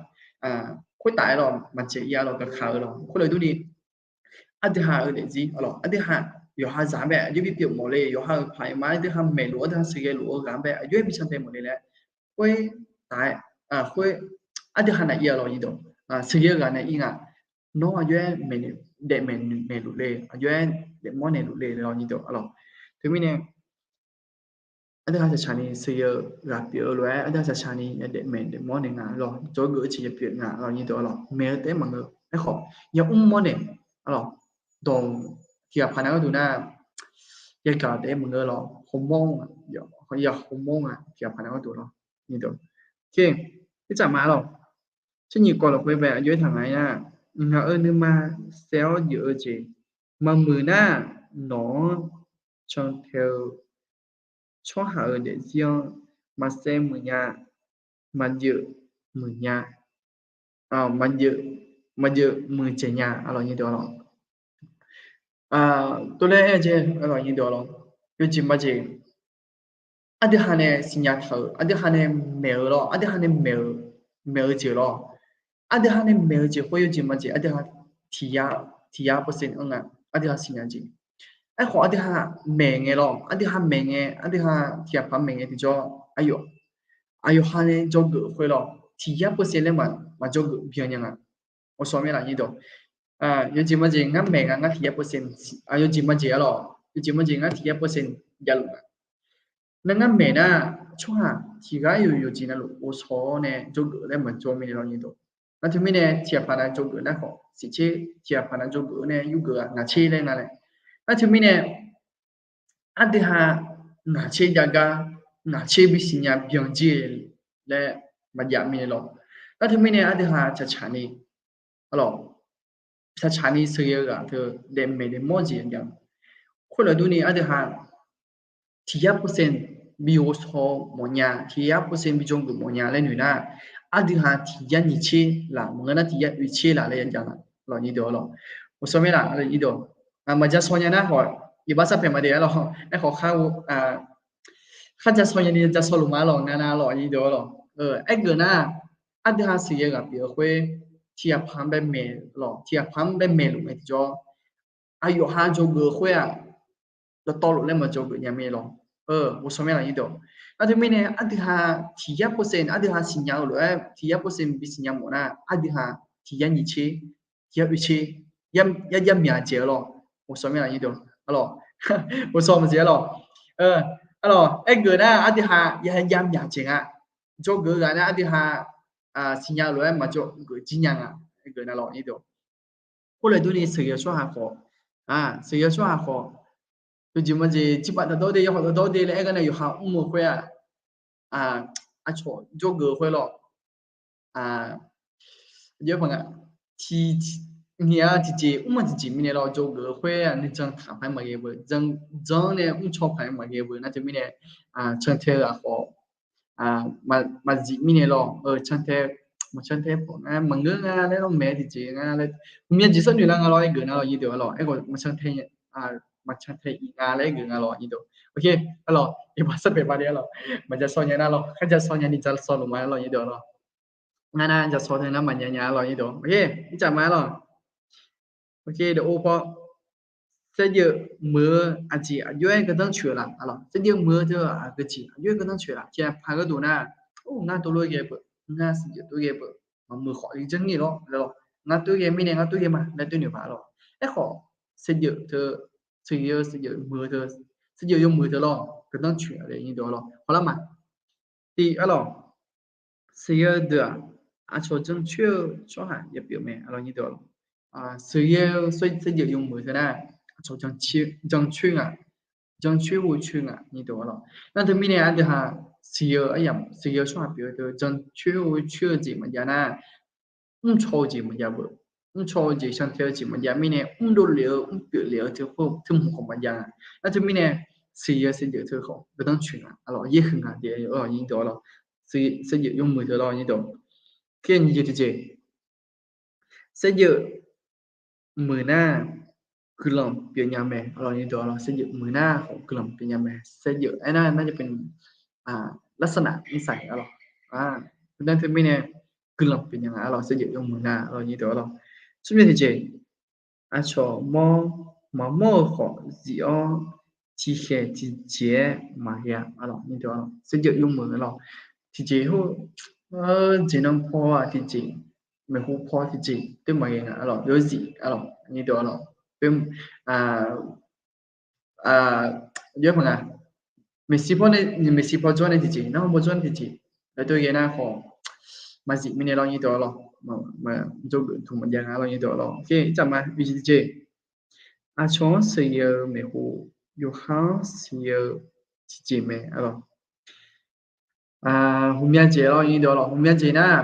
khoertaf aer lawq maqdzaeq ir-a lawq, gaqka-eu lawq. Khoerlof durni aqdui ha-eu daefzir lawq, aqdui ha yawqha zaq-anr bae aqjox bipyeuf mawf le, yawqha-euq paq-aer ma aqdui ha maeqluf aqdui ha sheuqghae luf-eu ghaq-anr bae aqjox-aer bi cantae mawf le laer, khoertaf-aer, khoer aqdui ha naeq ir-a lawq nyir deuq. Sheuqghae-eu ghaq naeq ir nga. Nawr aqjox-aer daefmaeq naeqluf le, aqjox-aer daefmawr naeqluf le lawq nyir deuq lawq. Teumirnae aqdui ha shaqshaq ni sheuqghae-eu ghaq pyeuf-eu lof-aer aqdui ha shaqshaq ni yadaef maeq daefmawr naeq nga lawq, dzawgeuf-eu jeq yawpyeuf nga lawq nyir deuq lawq. Maeq-eu taef-aer maqngeur, aerkhawf yamr mawr naeq lawq. Dawq tiq ghaq paq nav gharduq nar, yagaq taef-aer maqngeur lawq, hawmawr nga, yagaq hawmawr nga tiq ghaq paq nav gharduq lawq. Tersaq ma lawq, tser nyiq kawv lafkhoer bae aqjox-aer taq nga aer nar, ngaq-euq nuima saev-awr jeuf-eu jeq maqmuiq nar, nawq-anr cantae-eu tsawrhaq-euq daefzir-anr maqsaev muiq nya, maqjeuf muiq nya, maqjeuf muiqdzaeq nya lawq nyir deuq lawq. Tov laer aer-eu jeq lawq nyir deuq lawq, yawjeq majeq aqdui ha nae siqnya taq-euq, aqdui ha nae maeq-eu lawr, aqdui ha nae maeq-eu, maeq-eu jeq lawr. Aqdui ha nae maeq-eu jeq khoer yawjeq majeq aqdui ha tiq yar, tiq yar percent anr nga, aqdui ha siqnya jeq. Aerkhawf aqdui ha maeq ngae lawr, aqdui ha maeq ngae, aqdui ha tiq ghaq paq maeq ngae tiqjawr, aqyawf, aqyawf ha nae dzawgeuf khoer lawr tiq yar percent laer maqdzawgeuf byan nya nga. Awqsawq mae laf nyir deuq. Yawjeq majeq ngar maeq nga, ngar tiq yar percent, yawjeq majeq arlawq, yawjeq majeq ngar tiq yar percent javluf nga. Nar ngar maeq nar, tsawrhaq tiq ghaq yawqjeq navluf ghovshaw-awr nae dzawgeuf laer maqdzawr mirnae lawr nyir deuq. Nar teumirnae tiqghaq paq nav dzawgeuf nar khawf siqtser, tiqghaq paq nav dzawgeuf-eu nae yurgeuf-aq ngaq tser laer nga laer. Nar teumirnae aqdui ha ngaq tser jav gar, ngaq tser bisiqnya byan jir laer maqjav mirnae lawr. Nar teumirnae aqdui ha tsaqtsaq ni, aqlawq, tsaqtsaq ni sheuqghae-eu ghaq teu daefmaeq daefmawr jeq jav. Khoerlof durni aqdui ha tiq yar percent bi ghovshaw mawfnya, tiq yar percent bi dzawgeuf mawfnya laer noeq nar, aqdui ha tiq yar nyiq tser laf maqngeur nar tiq yar oeq tser laf laer ya jav lawq nyir deuq-awr lawq. Ghawqshawr mir laf nyir deuq, maqja shaw nya nar khawf, iqbax sarpaeq maqdaef-a lawq. Aerkhawf, kharja shaw nya ni ja shaw luf ma lawq, ngar nar lawq nyir deuq-awr lawq. Aergeuf nar, aqdui ha sheuqghae ghaq pyeuf-eu khoer, tiq yar paq-anr bae maeq lawq, tiq yar paq-anr bae maeqluf ngae tiqjawr, aqyawf ha dzawgeuf-eu khoer-aq, dawqtawvluf laer maqdzawgeuf nya mir lawr. Ghawqshawr mir laf nyir deuq, nar teumirnae aqdui ha tiq yar percent aqdui ha siqnya-eu lof-aer tiq yar percent bisiqnya mawf nar, aqdui ha tiq yar nyiq tser, tiq yar oeq tser, yar jav myaq dzaeq-eu lawr. Ghawqshawr mir laf nyir deuq, aqlawq, ghawqshawr maqdzaeq-a lawq. Aqlawq, aergeuf nar aqdui ha ya jav myaq dzaeq nga. Dzawgeuf-eu ghaq nar aqdui ha siqnya lof-aer maqdzawgeuf jir nya nga. Aergeuf nar lawq nyir deuq, khoerlof durni sheuqghae-eu tsawrhaq khawf, sheuqghae-eu tsawrhaq khawf, yawjeq majeq jirbaf dawqdawr de, yawkhawf dawqdawr de laer aer gar nae yawqha mr-eu khoer-aq, aqcawq dzawgeuf-eu khoer lawr. Aqjox paq nga, tiq, nyiq-a tiqjeq mr-a tiqjeq mirnae lawr, dzawgeuf-eu khoer-aq nuijan taq paq-aer maqghae beu, jan-anr nae mrcaw paq-aer maqghae beu nar teumirnae, cantae-eu ghaq khawf maqzif mirnae lawr, cantae, maqcantae pawf nga maqngeur nga laer lawr, maeq-eu tiqjeq nga laer, hmqmya jeq sharnoeq lar nga lawr, aergeuf nar lawr nyir deuq-awr lawr, aerkhawf maqcantae, maqcantae iq nga laer aergeuf nga lawr nyir deuq. Aqlawq, iqbax sarpaeq paq de-a lawq, maqja shaw nya nar lawr, kharja shaw nya ni ja shaw luf ma lawr nyir deuq-awr lawr. Ngar nar ja shaw teu nar maqnya nya lawr nyir deuq, ircaf ma lawr. Saevdzeuf muiq-eu aqjeq aqjox-aer gardanr coeq-eu laf, saevdzeuf muiq-eu teu aqgeu jeq aqjox-aer gardanr coeq laf, tiqghaq paq gharduq nar, ngar tov lof-aer ghae beu, ngar saevdzeuf tov ghae beu, maqmuiq khawf janrnir lawr, ngar tov ghae mirnae ngar tov ghae ma laer tov noeq paq lawr. Aerkhawf, saevdzeuf teu, saevdzeuf muiq-eu teu, saevdzeuf yawmuiq teu lawr, gardanr coeq-a le nyir deuq-awr lawr, hawlar ma. Tiq, aqlawq, sheuqghae-eu deuq-aq, aqcawq jancoer-eu tsawrhaq ya pyeuf mae, aqlawq nyir deuq-awr lawr. Sheuqghae-eu saevdzeuf yawmuiq teu nar, aqcawq jancoer nga, jancoer ghovcoer nga nyir deuq-awr lawr. Nar teumirnae aqdui ha sheuqghae-eu aryamq, sheuqghae-eu tsawrhaq pyeuf-eu teu jancoer ghovcoer-eu jeq maqjav nar, mrcaw-eu jeq maqjav beu, mrcaw-eu jeq cantae-eu jeq maqjav mirnae, mrdov lef-eu mrpyeuf lef-eu teu khoer teu hmq khawf maqjav nga. Nar teumirnae, sheuqghae saevdzeuf teu khawf gardanr coeq nga, aqlawq, yaerhuiq nga de, nyir deuq-awr lawr. Saevdzeuf yawmuiq teu lawr nyir deuq, kar nyiq jeq tiqjeq, saevdzeuf muiq nar guiqlanq pyeufnya mae, aqlawq nyir deuq-awr lawr, saevdzeuf muiq nar khawf guiqlanq pyeufnya mae, saevdzeuf aernar nar ja pyeuf ลักษณะนิสัย aqlawq, nar teumirnae guiqlanq pyeufnya nga, aqlawq, saevdzeuf yawmuiq nar, aqlawq nyir deuq-awr lawr. Smrmyav tiqjeq, aqcawq mawr, maqmawr-eu khawf zif-awr tiqkhaeq tiqjeq-aer maqghae-a, aqlawq, saevdzeuf yawmuiq lawr. Tiqjeq hawr, jeqnan paw-aq tiqjeq, maeqhu paw tiqjeq teu maqghae nga, aqlawq, yawzif, aqlawq, nyir deuq-awr lawr. Yawr paq nga, maeqshi paw nae, maeqshi paw jawr nae tiqjeq, narhaq paw jawr nae tiqjeq, laer tov ghae nar khawf, maqzif mirnae lawr nyir deuq-awr lawr, maqdzawgeuf duq maqjav nga lawr nyir deuq-awr lawr. Oke, ircaf ma, uiqjeq tiqjeq, aqcawq-anr sheuqghae-eu maeqhu, yawqha-anr sheuqghae-eu tiqjeq mae, aqlawq. Hmqmya jeq lawr nyir deuq-awr lawr, hmqmya jeq nar,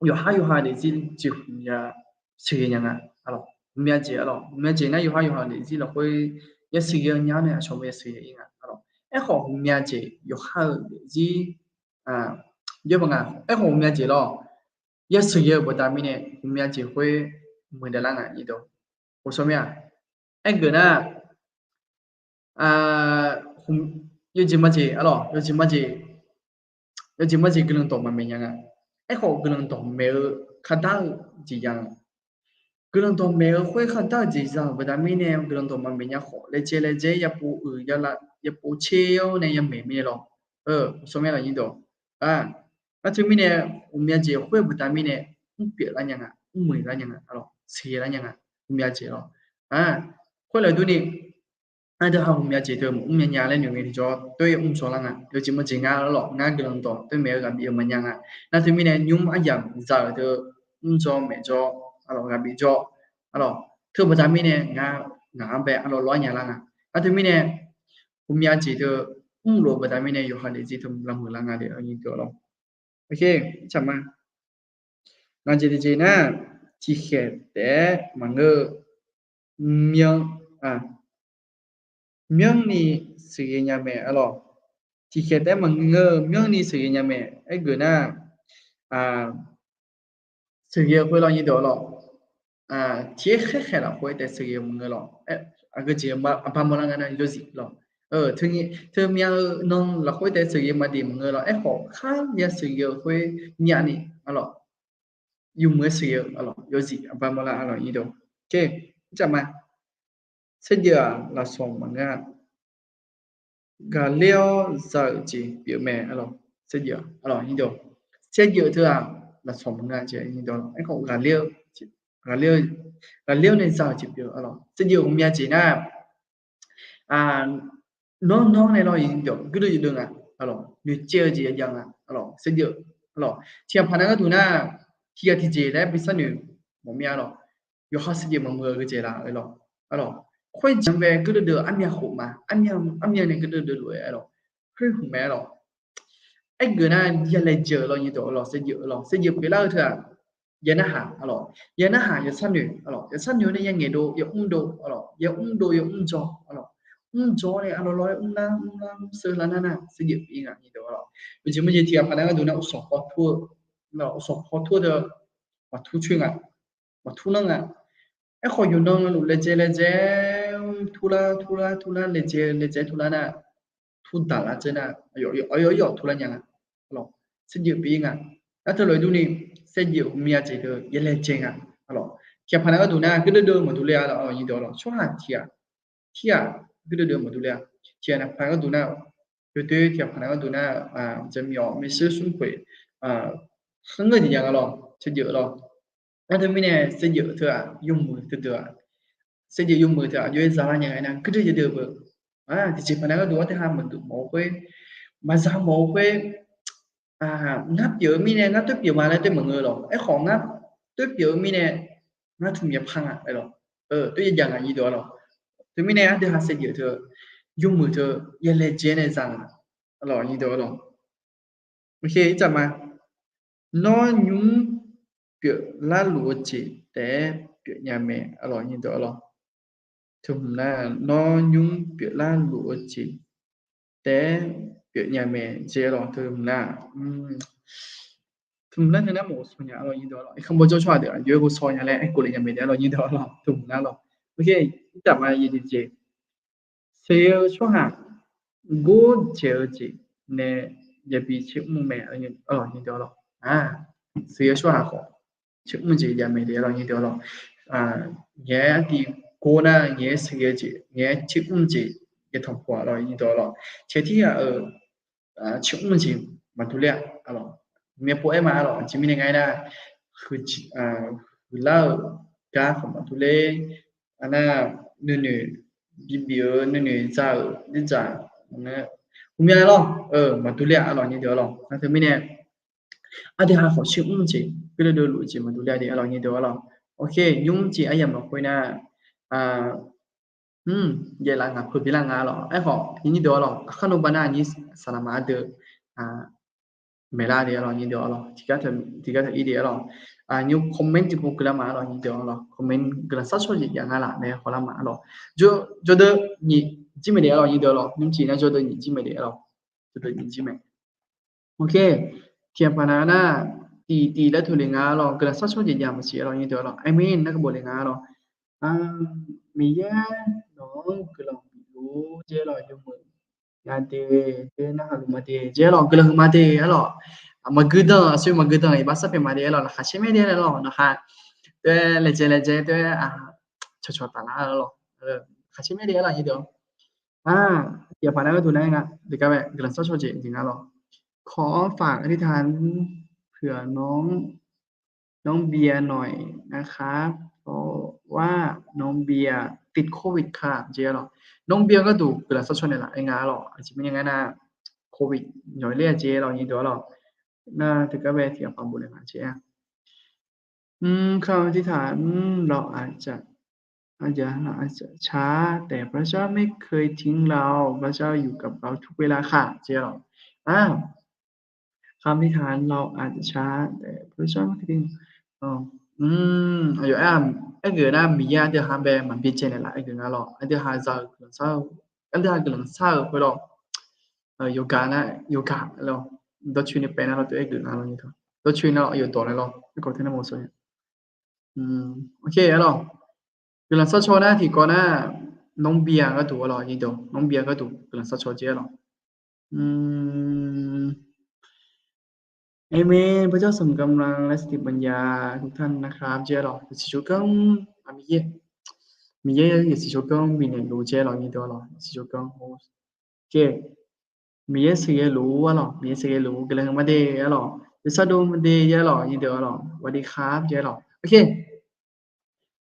yawqhar yawqha daefzir jeqhu ya sheuqghae nya nga, aqlawq, hmqmya jeq, aqlawq, hmqmya jeq nar yawqhar yawqha daefzir lafkhoer ya sheuqghae-eu nya-awr nae aqcawq-anr ya sheuqghae-ir nga, aqlawq. Aerkhawf hmqmya jeq yawqhar-eu daefzir, yawr paq nga, aerkhawf hmqmya jeq lawr, ya sheuqghae-eu baqda mirnae hmqmya jeq khoer muiqdaq lar nga nyir deuq. Ghawqshawr mir-aq, aergeuf nar, yawjeq majeq, aqlawq, yawjeq majeq, yawjeq majeq guiqlanq dawq maqmaeq nya nga. Aerkhawf guiqlanq dawq maeq-eu khardar-eu jeq ya nga. Guiqlanq dawq maeq-eu khoer khardar-eu jeq za-euq baqda mirnae guiqlanq dawq maqmaeq nya khawf, laejae laejae-aer yapov uiq yapov tser-awr nae yamaeq mirnae lawr. Ghawqshawr mir-aq nyir deuq, nar teumirnae, hmqmya jeq khoer-eu baqda mirnae, mrpyeuf lar nya nga, mrmuiq lar nya nga, sheuqghae lar nya nga, hmqmya jeq lawr. Khoerlof durni, aqdui ha hmqmya jeq teu maqmr nya nya laer noeq ngae tiqjawr, tov-aer mr shaw lar nga. Yawjeq majeq ngar lawr, ngar guiqlanq dawq tov maeq-eu ghaq bif-eu maqnya nga. Nar teumirnae nymr aryamq za-euq teu mrjawr maeqjawr, arlawq, ghaqbif jawr, arlawq, teu baqda mirnae ngar, ngaq-anr bae arlawq lawr nya lar nga. Nar teumirnae, ghawqmya jeq teu mrlof-eu baqda mirnae yawqha daefzir teu lavmuiq lar nga de, arlawq, nyiq deuq arlawq. Aqjeq tiqjeq nar, tiqkhaeq taef-aer maqngeur-eu, myan, myanrni sheuqghae nya mae, arlawq. Tiqkhaeq taef-aer maqngeur-eu myanrni sheuqghae nya mae. Aergeuf nar, sheuqghae-eu khoer lawr, nyiq deuq arlawq. Tiq-aer khaerkhaeq lafkhoer taef sheuqghae-eu maqngeur lawq. Aqgeujeq aqba mawrlar nga nar yawzif lawq. Teumyan-eu nan lafkhoer taef sheuqghae maqdef maqngeur lawq. Aerkhawf, kharya sheuqghae-eu khoer myavni, arlawq, yawmuiq-aer sheuqghae-eu, arlawq, yawzif aqba mawrlar, arlawq, nyiq deuq. Oke, ircaf ma. Saerjeuf-aq lafsawq maqngeur-a. Ghaqler-awr za-euq jeq pyeuf mae, arlawq. Saerjeuf, arlawq, nyiq deuq. Saerjeuf teu-aq lafsawq maqngeur-a jeq, nyiq deuq. Aerkhawf, ghaqler-awr nae za-euq jeq pyeuf, arlawq. Saerjeuf ghawqmya jeq nar, nawr, nawr nae lawr, nyiq deuq, guirdeuv yawdeuv nga, arlawq, noeqcaev-eu jeq yajav nga, arlawq, saerjeuf, arlawq. Tiqghaq paq nar gharduq nar, tiqghaq tiqjeq laer bi sharnoeq mawf mir-a, arlawq. Yawqha saerjeuf maqmuiq-eu geujeq laf, arlawq, arlawq. Khoerjeq-anr bae guirdeuv deuv armyav khof ma, armyav nae guirdeuv deuv lof-aer, arlawq, khoer hmq mae, arlawq. Aergeuf nar ya laejae-euq lawr, nyiq deuq, arlawq, saerjeuf, arlawq, saerjeuf pyeuflar-eu teu-aq, ya narhaq, arlawq, ya narhaq, ya sharnoeq, arlawq, ya sharnoeq-awr nae ya ngaeqdov, ya mrdov, arlawq, ya mrdov, ya mrjawr, arlawq, mrjawr nae arlawr lawr-aer mrlar mrlar mrseuv lar nar nar saerjeuf pyeuf-ir nga, nyiq deuq, arlawq. Uqjeq maqjeq tiqghaq paq nar gharduq nar uqsanq paw tur-eu, uqsanq paw tur-eu teu maqtur coer nga, maqtur lanr nga. Aerkhawf, yawqnan navluf laejae laejae turlar turlar turlar laejae laejae turlar nar, turdaq lar dzeur nar, aqyawf yawf turlar nya nga, arlawq, saerjeuf pyeuf-ir nga. Nar teulof-aer durni, saerjeuf ghawqmya jeq teu ya laejae nga, arlawq. Tiqghaq paq nar gharduq nar guirdeuv deuv maqdur ler-a, arlawq, nyiq deuq, arlawq. Tsawrhaq tiqghaq, tiqghaq guirdeuv deuv maqdur ler-a. Tiqghaq paq nar gharduq nar, yawdoer tiqghaq paq nar gharduq nar, jaqmyawf maershuir smrpoeq kharngeur jeq jav nga lawr, saerjeuf lawr. Nar teumirnae saerjeuf teu-aq yawmuiq teudeuq-aq, saerjeuf yawmuiq teu-aq aqjox-aer zalar nya nga aernar, guirdeuv yawdeuv beu. Tiqjeq paq nar gharduq arteuv ha maqgeuf mawf-eu khoer, maqza mawf-eu khoer, ngar pyeuf-eu mirnae ngar toer pyeuf ma laer toer maqngeur lawq. Aerkhawf, ngar toer pyeuf-eu mirnae ngar tmq yapar nga, arlawq, toer yajav nga, nyiq deuq, arlawq. Teumirnae arteuv ha saerjeuf teu yawmuiq teu ya laejae nae za nga, arlawq, nyiq deuq, arlawq. Oke, ircaf ma. Nawr nymr pyeuflar luf-eu jeq taef-aer pyeufnya mae, arlawq, nyiq deuq, arlawq. Teu hmq nar, nawr nymr pyeuflar luf-eu jeq taef-aer pyeufnya mae jeq, arlawq, teu hmq nar. Teu hmq nar teu nar maqghof saw nya, arlawq, nyiq deuq, arlawq. Irkanr bawr jawr tsawrhaq deuq aqjox-aer ghovshaw nya laer aerkhof le nya mae de, arlawq, nyiq deuq, arlawq, teu hmq nar, arlawq. Oke, ircaf ma, yawjeq jeq sheuqghae-eu tsawrhaq gor dzaeq-eu jeq nae yabi caermr mae, arlawq, nyiq deuq, arlawq. Sheuqghae-eu tsawrhaq khawf caermr jeq jav mae de, arlawq, nyiq deuq, arlawq. Ngaeq-aer artiv gor nar, ngaeq-aer sheuqghae-eu jeq, ngaeq-aer caermr jeq yatanq pov-a, arlawq, nyiq deuq, arlawq. Caeq tirghaq-euq caermr jeq maqdur ler-a, arlawq. Myavpov aer ma, arlawq, aqjeq mirnae nga aernar, huiqlar-euq gar khawf maqdur ler, aqnar, nuinoeq bibif-eu nuinoeq za-euq dzerdzaq, ghawqmya lawr, maqdur ler-a, arlawq, nyiq deuq, arlawq. Nar teumirnae arteuv ha khawf caermr jeq, guirdeuv deuv luf-eu jeq maqdur ler-a de, arlawq, nyiq deuq, arlawq. Oke, nymr jeq aryamq lafkhoer nar, yaeqlaf ngaq peuq bilar nga, arlawq. Aerkhawf, nyiq deuq, arlawq, aqkar nawba nar aqnyir saqlaqma ardeuv maeqlar de, arlawq, nyiq deuq, arlawq. Tiqgar taq ir de, arlawq. Nymr comment tiqpov guiqlar ma, arlawq, nyiq deuq, arlawq. Comment guiqlanq sharshawr jeq jav nga laf nae hawlar ma, arlawq. Jawrdeuv nyiq jir mae de, arlawq, nyiq deuq, arlawq. Nymr jeq nar jawrdeuv nyiq jir mae de, arlawq. Jawrdeuv nyiq jir mae. Oke, tiqghaq paq nar nar, tiq tiq laer teu le nga, arlawq. Guiqlanq sharshawr jeq jav maqsiq, arlawq, nyiq deuq, arlawq. Aqmeq nar kar bof le nga, arlawq. Miqyaer nawq-anr guiqlanq bifluf-ur, jeq, arlawq, yawmuiq nga de, de narhaq luf ma de, jeq, arlawq, guiqlanq huiq ma de, arlawq. Maqgui danq, aqsur maqgui danq iqbax sarpaeq ma de, arlawq, laqkhaq caer mae de, arlawq, nawqha toer laejae laejae toer cawqcawq taflar, arlawq, laqkhaq caer mae de, arlawq, nyiq deuq. Tiqghaq paq nar gharduq nar nga, tiqgar bae guiqlanq sharshawr jeq jeq nga, arlawq. ขอฝากอธิษฐานเผื่อน้อง น้องเบียร์หน่อยนะครับ เพราะว่าน้องเบียร์ติดโควิดค่ะ jeq, arlawq. Nawr Bya gharduq guiqlanq sharcaw naeqlaf-aer nga, arlawq. Aqjeq mirnae nga nar, โควิด nyaw ler-a jeq, arlawq, nyiq deuq, arlawq. Nar tiqgar bae tiqghaq paq bof naeq nga jeq-a. อืม คำอธิษฐาน อืม เราอาจจะ อาจจะ เราอาจจะช้า แต่พระเจ้าไม่เคยทิ้งเรา พระเจ้าอยู่กับเราทุกเวลาค่ะ jeq-a lawq. อ่า คำอธิษฐาน เราอาจจะช้า แต่พระเจ้าไม่เคยทิ้ง อืม aqyawf aer-eu nar Miqyaer aqdui ha bae maqbyaerdzae naeqlaf aer-eu nga lawq. Aqdui ha za-eu guiqlanq shar-eu, aqdui ha guiqlanq shar-euq khoer lawq. Yawqgaq nar yawqgaq lawq, dawrcoeni paev nar lawr teu aer-eu nga lawq. Dawrcoeni nar yawqdawq nae lawr, aerkhawf teu nar maqsawr nya. Oke-a lawq. Guiqlanq shar caw nar tiqkawv nar, น้องเบียร์ gharduq-a lawq, nyirdeuq, น้องเบียร์ gharduq guiqlanq shar caw jeq-a lawq. อาเมน พระเจ้าทรงกำลังและสถิตปัญญาทุกท่านนะครับ jeq-a lawq. Yawsiq tsawrganr, Miqyaer, Miqyaer yawsiq tsawrganr bifnaeq luf jeq-a lawq, nyirdeuq-a lawq, yawsiq tsawrganr. Oke. Miqyaer sheuqghae luf-a lawq, Miqyaer sheuqghae luf-eu guiqlanq maqde-a lawq, yawshar dov maqde-a lawq, nyirdeuq-a lawq, สวัสดีครับ jeq-a lawq. Oke.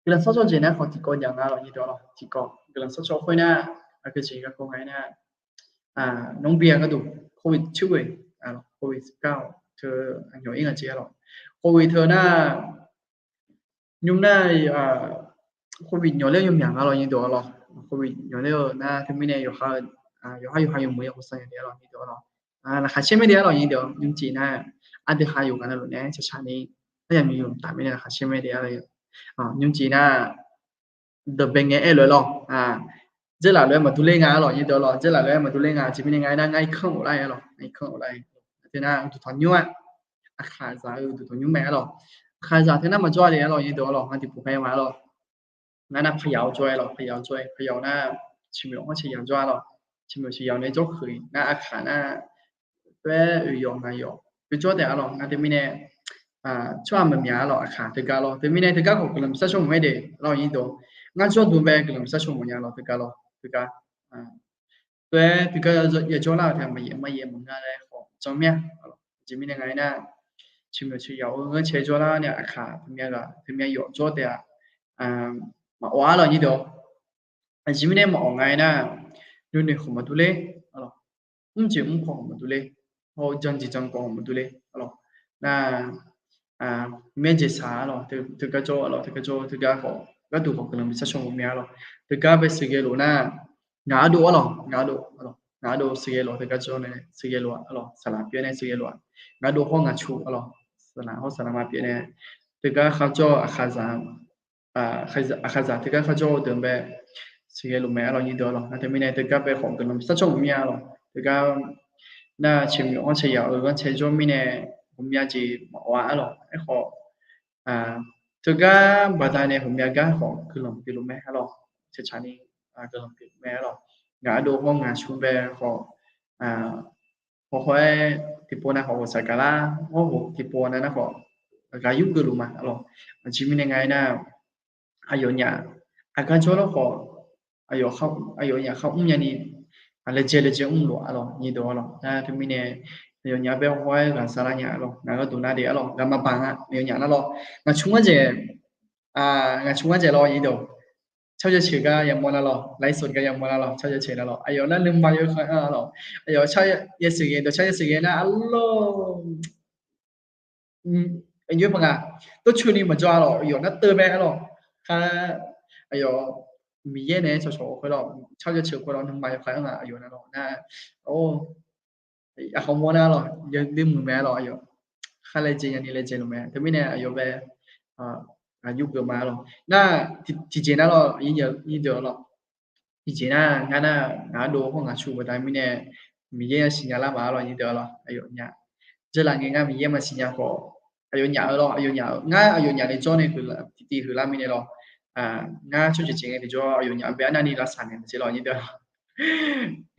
Guiqlanq shar caw jeq nar khawf tiqkawv nya nga lawq, nyirdeuq-a lawq, tiqkawv guiqlanq shar caw khoer nar, aqgeu jeq garkawv nga-aer nar, น้องเบียร์ gharduq โควิด teu, โควิดสิบเก้า teu, aqnyawf ir nga jeq-a lawq. โควิด teu nar, nymr nar, โควิด nyawq ler yawmyaq nga lawq, nyirdeuq-a lawq. โควิด nyawq ler-eu nar teumirnae yawqha, yawqha yawqha yawmuiq-a โควิด sanq nya de-a lawq, nyirdeuq-a lawq. Laqkhaq caer mae de-a lawq, nyirdeuq, nymrcif nar, aqdui ha yawqghaq navluf nae caqcaq ni, aryamq yawq taf mirnae laqkhaq caer mae de-a lawq. Nymrcif nar, dawqbae ngae aer lof-aer lawq, dzeurlaf lof-aer maqdur ler nga-a lawq, nyirdeuq-a lawq, dzeurlaf lof-aer maqdur ler nga, aqjeq mirnae nga-aer nar ngar irkanr ghoflar-a lawq, ngar irkanr ghoflar-a. Teunar uqduq tanqnymr-a, aqkaqzaq-eu uqduq tanqnymr mae-a lawq. Aqkaqzaq teunar maqjawr-a de-a lawq, nyirdeuq-a lawq, ngar tiqpov paer ma-a lawq. Ngar nar paqyaq-awr jawr-aer lawq, paqyaq-awr jawr-aer, paqyaq-awr nar, ciqmoeq hawr ciqyaq jawr-a lawq. Ciqmoeq ciqyaq nae jawrkhoeq nar aqkaq nar, toer oeq yawq ngaq yawq oe jawr taef-a lawq. Ngar teumirnae tsawrhaq maqmyaq-a lawq, aqkaq teugar lawr. Teumirnae teugar khawf guiqlanq bi shar caw maqmae de-a lawq, nyirdeuq. Ngar jawrduq bae guiqlanq bi shar caw mawf nya lawq, teugar lawr, teugar. Toer teugar yajawr lar-euq taef maqyaef maqyaef maqnga laer khawf jan mir-a. Aqjeq mirnae nga-aer nar, ciqmoeq ciqyaq-eu ghanrcae jawrlar nae aqkaq teu myav ghaq teu myav yawf jawr taef-a, maqawf-a lawq, nyirdeuq. Aqjeq mirnae maqawf nga-aer nar, nuinoeq khawf maqdur ler-a lawq, mrjeq mrkhawf khawf maqdur ler, hawr janjeq jankhawf khawf maqdur ler-a lawq. Nar, myaer jeq saq-a lawq, teugar jawr-a lawq, teugar jawr, teugar khawf gharduq khawf guiqlanq bi shar caw mawf mir-a lawq. Teugar bae sheuqghae lof nar, ngaq ardov-a lawq, ngaq ardov, ngaq ardov sheuqghae lof, teugar jawr nae sheuqghae lof-a lawq, saqlaq pyeuf nae sheuqghae lof-a, ngaq ardov hawr ngaq cu-a lawq, saqlaq hawr saqlaq ma pyeuf nae, teugar kharjawr-eu aqkaqzaq, aqkaqzaq teugar kharjawr-eu deuq bae sheuqghae lof mae-a lawq, nyirdeuq-a lawq. Nar teumirnae teugar bae khawf guiqlanq bi shar caw mawf mir-a lawq. Teugar nar ciqmoeq hawr ciqyaq-eu ghanrcae jawr mirnae, ghawqmya jeq maqawf-a lawq. Aerkhawf, teugar baqdanae ghawqmya gar khawf guiqlanq pyeuf luf mae-a lawq. Caqcaq ni guiqlanq pyeuf luf mae-a lawq. Ngaq ardov hawr ngaq cu bae khawf, hawr-aer tiqpov nav khawf ghawqshaq gaqlar, hawr tiqpov nav nar khawf ghaq yur geuf luf ma-a lawq. Aqjeq mirnae nga-aer nar, aqyawfnyaf aqgar jawr lar khawf, aqyawfnyaf khar mrnya ni, laejae laejae mrluf-a lawq, nyirdeuq-a lawq. Nar teumirnae aqyawfnyaf bae hawr-aer ghaq saqlar nya-a lawq, ngaq gharduq nar de-a lawq, ghaq maqbaq nga, aqyawfnyaf nar lawq. Ngaq cu ngar dzaeq, ngaq cu ngar dzaeq lawq, nyirdeuq. Tsawrjeuq ceuq gar yamawr nar lawq, lairsawq gar yamawr nar lawq, tsawrjeuq ceuq nar lawq, aqyawf nar nuima yawkhav-anr-a lawq, aqyawf tsawrjeuq yawshuif ghae dawq tsawrjeuq yawshuif ghae nar-a lawq. Aqjox-aer paq nga, tawrcoeni maqjawr-a lawq, aqyawf nar teuv mae-a lawq. Khar, aqyawf Miqyaer nae-aer cawqcawq khoer lawq, tsawrjeuq ceuq khoer lawq, nuima yawkhav-anr-a aqyawf nar lawq nar, aqkhawf mawr nar lawq, yawdui muiq mae-a lawq, aqyawf khar laejae nyani laejae luf mae. Teumirnae aqyawf bae aqyuif geuf ma-a lawq. Nar tiqjeq nar lawq, nyirdeuq-a lawq. Tiqjeq nar ngar nar ngaq ardov hawr ngaq cu baqda mirnae Miqyaer-anr siqnya lar ma-a lawq, nyirdeuq-a lawq, aqyawfnyaf. Dzeurlaf ngae ngar Miqyaer maqsiqnya khawf, aqyawfnyaf-eu lawq, aqyawfnyaf-eu ngar aqyawfnyaf nae jawr nae tiqtiv huiqlar mirnae lawq. Ngar tsawrjeuq jeq ngae tiqjawr aqyawfnyaf bae arnavni lavsaq naeq maqsiq lawq, nyirdeuq-a lawq.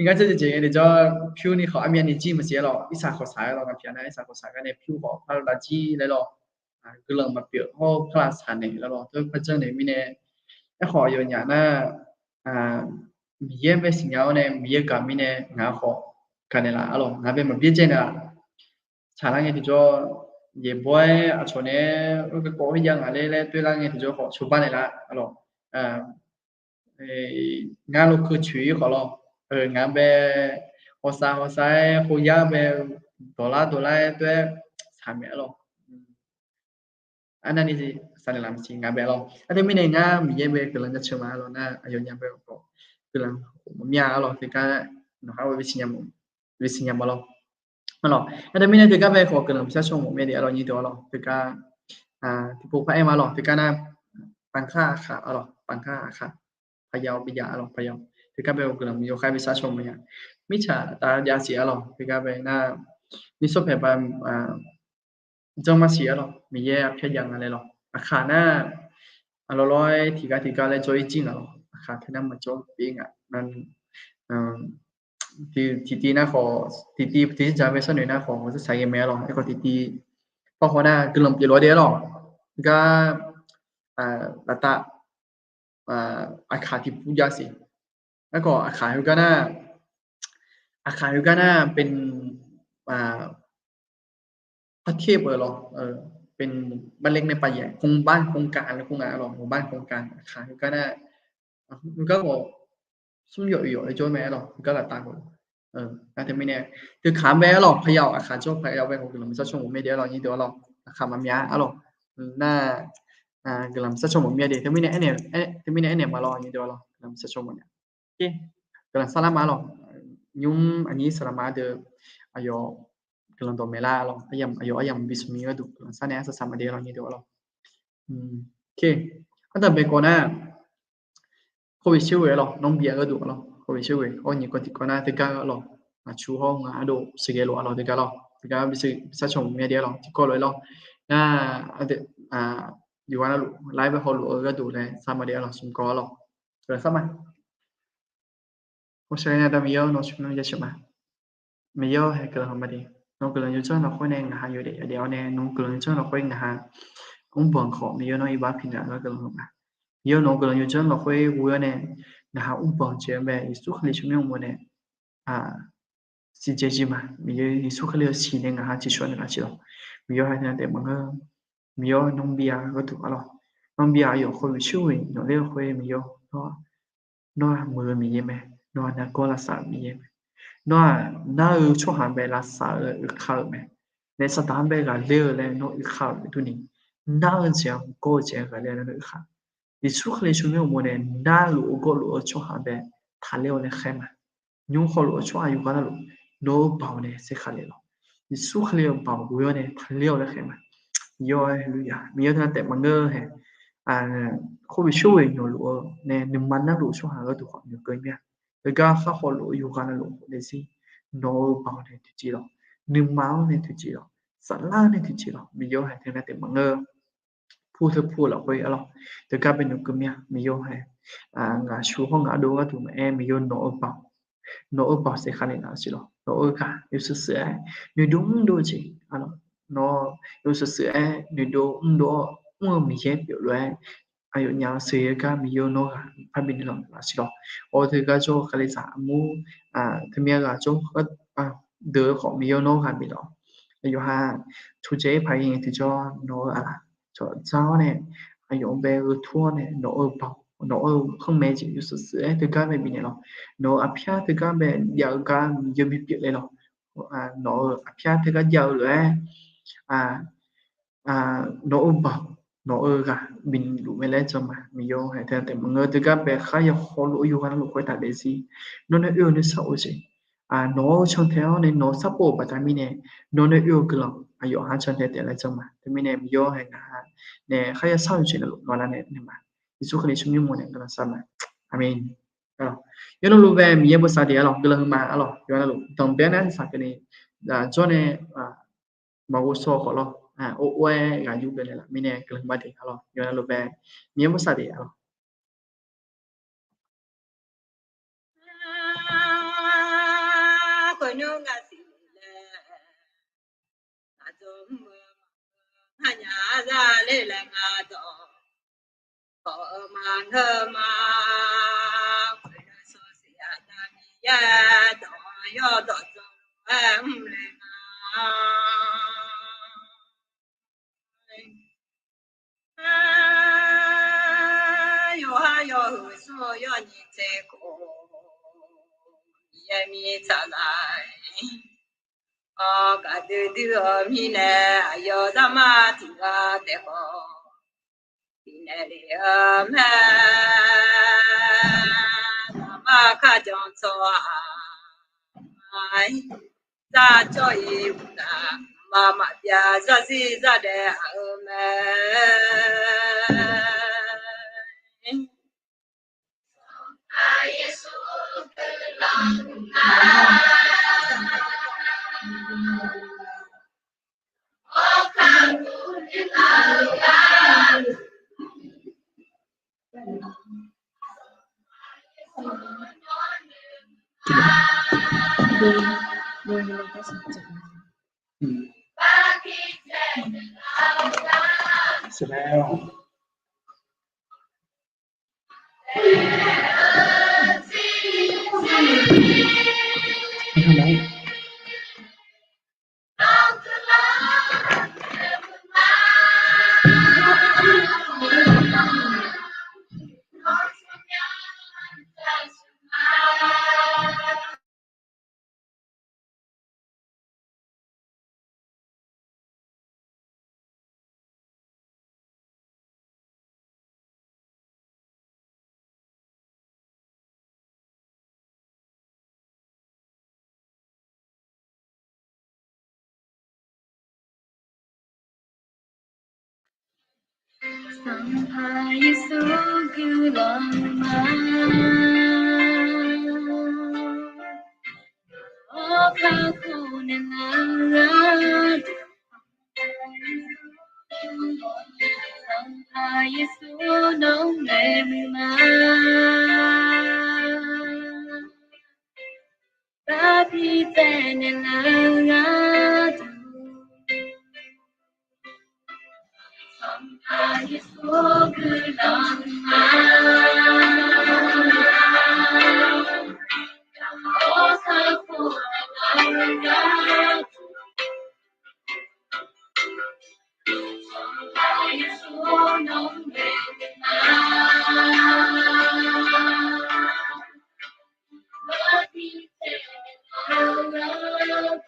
Ngar tsawrjeuq jeq ngae tiqjawr pyur ni khawf armyavni jir maqsiq-a lawq, irsaq khawf saq-aer lawq, ngaq pyaq nar irsaq khawf saq gar nae pyur khawf par lavjir laer lawq. Guiqlanq maqpyeuf hawr par lavsaq naeq laer lawq, teu par janrnaeq mirnae. Aerkhawf aqyawfnyaf nar Miqyaer bae siqnya-awr nae Miqyaer gaq mirnae ngaq khawf gaq naeqlaf-a lawq, ngaq bae maqbyaerdzae naeqlaf. Tsaqlar ngae tiqjawr, yaeqbawr-aer aqcawq naeq-aer garkawv khoerjav ngaq ler laer toerlar ngae tiqjawr khawf cawba naeqlaf-a lawq. Ngar lawkeuv coeq-ir khawf lawq, ngaq bae hawsav hawsav-aer khoyar bae dawqlar dawqlar-aer toer-aer saqmaeq-a lawq. Arnavni sar naeqlaf maqsiq nga bae lawr. Aqdui mirnae ngar Miqyaer bae guiqlanq jaceuq ma lawr nar, aqyawfnyaf bae khawf guiqlanq maqmya-a lawr. Teugar nawqha-aer bisiq nya mawf lawr. Alawq, aqdui mirnae teugar bae khawf guiqlanq bishar caw mawf mir de-a lawr nyir deuq-a lawr. Teugar tiqpov par aer ma lawr. Teugar nar, panqkar aqkhaq-a lawr, panqkar aqkhaq, paqyav-eu bijav-a lawr, paqyav. Teugar bae khawf guiqlanq yawkhaer bishar caw mawf nya. Mirtsaq taf jav siq-a lawr. Teugar bae nar, nishawr paeq ba janr ma siq-a lawr. Miqyaer arpyar jav nga laer lawr. Aqkhaq nar, aqlawq lawr-aer tiqgar tiqgar laer jawr-ir jir ngaq lawr. Aqkhaq teunar maqjawr pyeuf ngaq. Tiqtiv nar khawf, tiqtiv tiqtiv dzaq bae sharnoeq nar khawf, ngaq zarsaq ghae mae-a lawr. Aerkhawf tiqtiv pawr haw nar guiqlanq pyeuf lof-aer de-a lawr. Gar laftav aqkhaq tiqpur jav siq. Aerkhawf aqkhaq heugar nar, aqkhaq heugar nar เป็น ประเทศ beuq lawr, เป็น บ้านเล็กในป่าใหญ่ โครงบ้านโครงการ laer kur nga-a lawr. หมู่บ้านโครงการ aqkhaq heugar nar, heugar khawf smr yawf yawf-aer jawr mae-a lawr. Heugar laftav khawf. Nar teumirnae, teukaq bae-a lawr, paqyav aqkhaq jawr paqyav bae khawf guiqlanq bishar caw mawf mir de-a lawr nyir deuq-a lawr. Aqkhaq maqmya-a lawr. Nar guiqlanq bishar caw mawf mir de. Teumirnae aernaeq ma lawr nyir deuq-a lawr. Guiqlanq bishar caw mawf nya. Guiqlanq sar lar ma lawr. Nymr aqnyir saqlaq ma deuq, aqyawf guiqlanq dawq maeq lar lawr. Aqyawf aryamq bi smq mir gharduq guiqlanq sar nae arsaq saq ma de lawr nyir deuq-a lawr. Ardanq bae kawv nar, โควิด shir ghoe-a lawr, nawr bi-a gharduq-a lawr. โควิด shir ghoe-awr nyiq kawv tiqkawv nar teugar-a lawr. Aqcu hawr ngaq ardov sheuqghae lof-a lawr teugar lawr. Teugar bishar caw mawf mir de-a lawr. Tiqkawv lof-aer lawr. Nar, yawqghaq navluf laer bae hawluf-eu gharduq laer sar ma de-a lawr. Smq kawv-a lawr. Guiqlanq sar ma. Hawshaq nae da Miqyaer-awr nawq smq nar jaceuq ma. Miqyaer-awr hae guiqlanq ma de. Nawq guiqlanq yawdzanr lafkhoer nae ngaq ha yawdaef yadaef-awr nae nawq guiqlanq yawdzanr lafkhoer ngaq ha mrbanq khawf Miqyaer nawr iqbax pyeufnya-eu gar guiqlanq ma. Miqyaer nawq guiqlanq yawdzanr lafkhoer ghoe-awr nae ngaq ha mrbanq jeq-anr bae Yeqsur Kali tsawrmyanr uqmov nae siqdzae jir ma. Miqyaer Yeqsur Kali-eu siq nae ngaq ha tiqshawr naeq laf siq lawr. Miqyaer hae teunav taef maqngeur. Miqyaer nawr bi-a gharduq-a lawr. Nawr bi-a aqyawf khoer ghoeqshir ghoeq nyawq ler-eu khoer Miqyaer nawr, nawr-aq muiq-eu Miqyaer mae. Nawr-aq nargawr lavsav-euq Miqyaer mae. Nawr-aq nar-eu tsawrhaq bae lavsav-eu uiqka-euq mae. Naef saqdaq-anr bae ghaqler-eu laer nawr uiqka-euq durni, nar-eu jeq-anr gawr-eu jeq-anr ghaqler-eu laer nawr uiqka. Yeqsur Kali tsawrmyanr uqmov nae narluf-eu gawrluf-eu tsawrhaq bae taqler-awr nae khaer ma. Nymr hawluf-eu tsawrhaq yawqghaq navluf nawq-eu baoq nae saerkhav le lawq. Yeqsur Kali-euq baoq ghoe-awr nae taqler-awr laer khaer ma. Yawr-aer haleluya. Miqyaer teunav taef maqngeur hae. Khoerlof shawr-eu nyawq luf-eu nae nuima narluf-eu tsawrhaq gharduq khawf noeqkeuv mir-a. Heugar khar hawluf-eu yawqghaq navluf daefzir nawq-eu baoq nae toeqciv lawq. Nuima-anr nae toeqciv lawq. Saflar-anr nae toeqciv lawq. Miqyaer hae teunav taef maqngeur. Pur teu pur lafkhoer-a lawr. Teugar bae noeqkeuv mir-a. Miqyaer hae ngaq shu hawr ngaq ardov gharduq maqaer Miqyaer nawq-eu baoq, nawq-eu baoq saerkhav le laf siq lawr. Nawq-eu ghaq yawshuif shuif-aer noeqdov mrdov-eu jeq, nawr yawshuif shuif-aer noeqdov mrdov-awr mr-eu Miqyaer pyeuf lof-aer aqyawfnyaf-eu sheuqghae-eu gar Miqyaer nawr ghaq parbi naeq laf siq lawr. Awr teugar jawr-eu kalizaq armur, teumyav ghaq jawr deuq-eu khawf Miqyaer nawr ghaq bif lawr. Yawqha coqcaev-ir paq-aer ngae tiqjawr nawq-eu aqlaf cawq dzar-awr nae, aqyawf-anr bae gheu tur-awr nae nawq-eu baoq, nawq-eu panmaeq jeq yawshuif shuif-aer teugar bae bifnaeq lawr. Nawq-eu aqpyar teugar bae jav-eu gar Miqyaer bipyeuf le lawr. Nawq-eu aqpyar teugar jav-eu lof-aer nawq-eu baoq, nawq-eu ghaq bif luf mae laer jan ma. Miqyaer hae teunav taef maqngeur teugar bae kharya hawluf-eu yawqghaq navluf khoertav daefzir nawr nae oe-eu nuisar of-eu jeq, nawq-eu cantae-awr nae nawq-eu sarpov-euq baqda mirnae nawr nae oe-eu guiqlanq aqyawf ha cantae taef laer jan ma. Teumirnae Miqyaer hae ngaq ha nae kharya shar-eu jeq navluf nawq lar nae naeq ma. Yeqsur Kali tsawrmyanr uqmov nae guiqlanq shar ma. Aqmeq. Yawqnan luf bae Miqyaer bosav deuq-a lawr guiqlanq huiq ma-a lawr. Yawqnan luf danqbae-aer nar saqkeuv ni jawr nae maqghov shaw khawf lawr, or or-aer ghaq yur bae naeq laf mirnae guiqlanq huiq ma deuq-a lawr. Yawqnan luf bae Miqyaer bosav deuq-a lawr. Khoernymr ngaq siq laer, aqdawq mr-eu maqngeur, ngar nya za ler laer ngar dawq, dawq-eu maqngeur ma. Khoernymr shawr siq aqda Miqyaer dawq yawdawq dawq-aer mr le ma. Yawqha yawhuiq smr-eu yawnyiq tserkhof, Miqyaer mirtsaq laf-aer, awq gaqdui dui-eu mirnae aqyawf zarma tiq ghaq taef khawf, bifnaeq lef-eu mae. Naqma kharjan tsawrhaq-aq, zar cawv-iq uqtaf, mqmaq maqbyav zarzir zardaef-eu mae. Sanqpaq Yeqsur guiqlanq ma. Awr kakhof naeqlaf-eu gharduq, Sanqpaq Yeqsur nawr-anr maeqmuiq ma. Barbi bae naeqlaf-eu gharduq, Sanqpaq Yeqsur guiqlanq ma. Awr kakhof naeqlaf-eu gharduq, Sanqpaq Yeqsur nawr-anr maeqmuiq ma. Barbi bae naeqlaf-eu gharduq,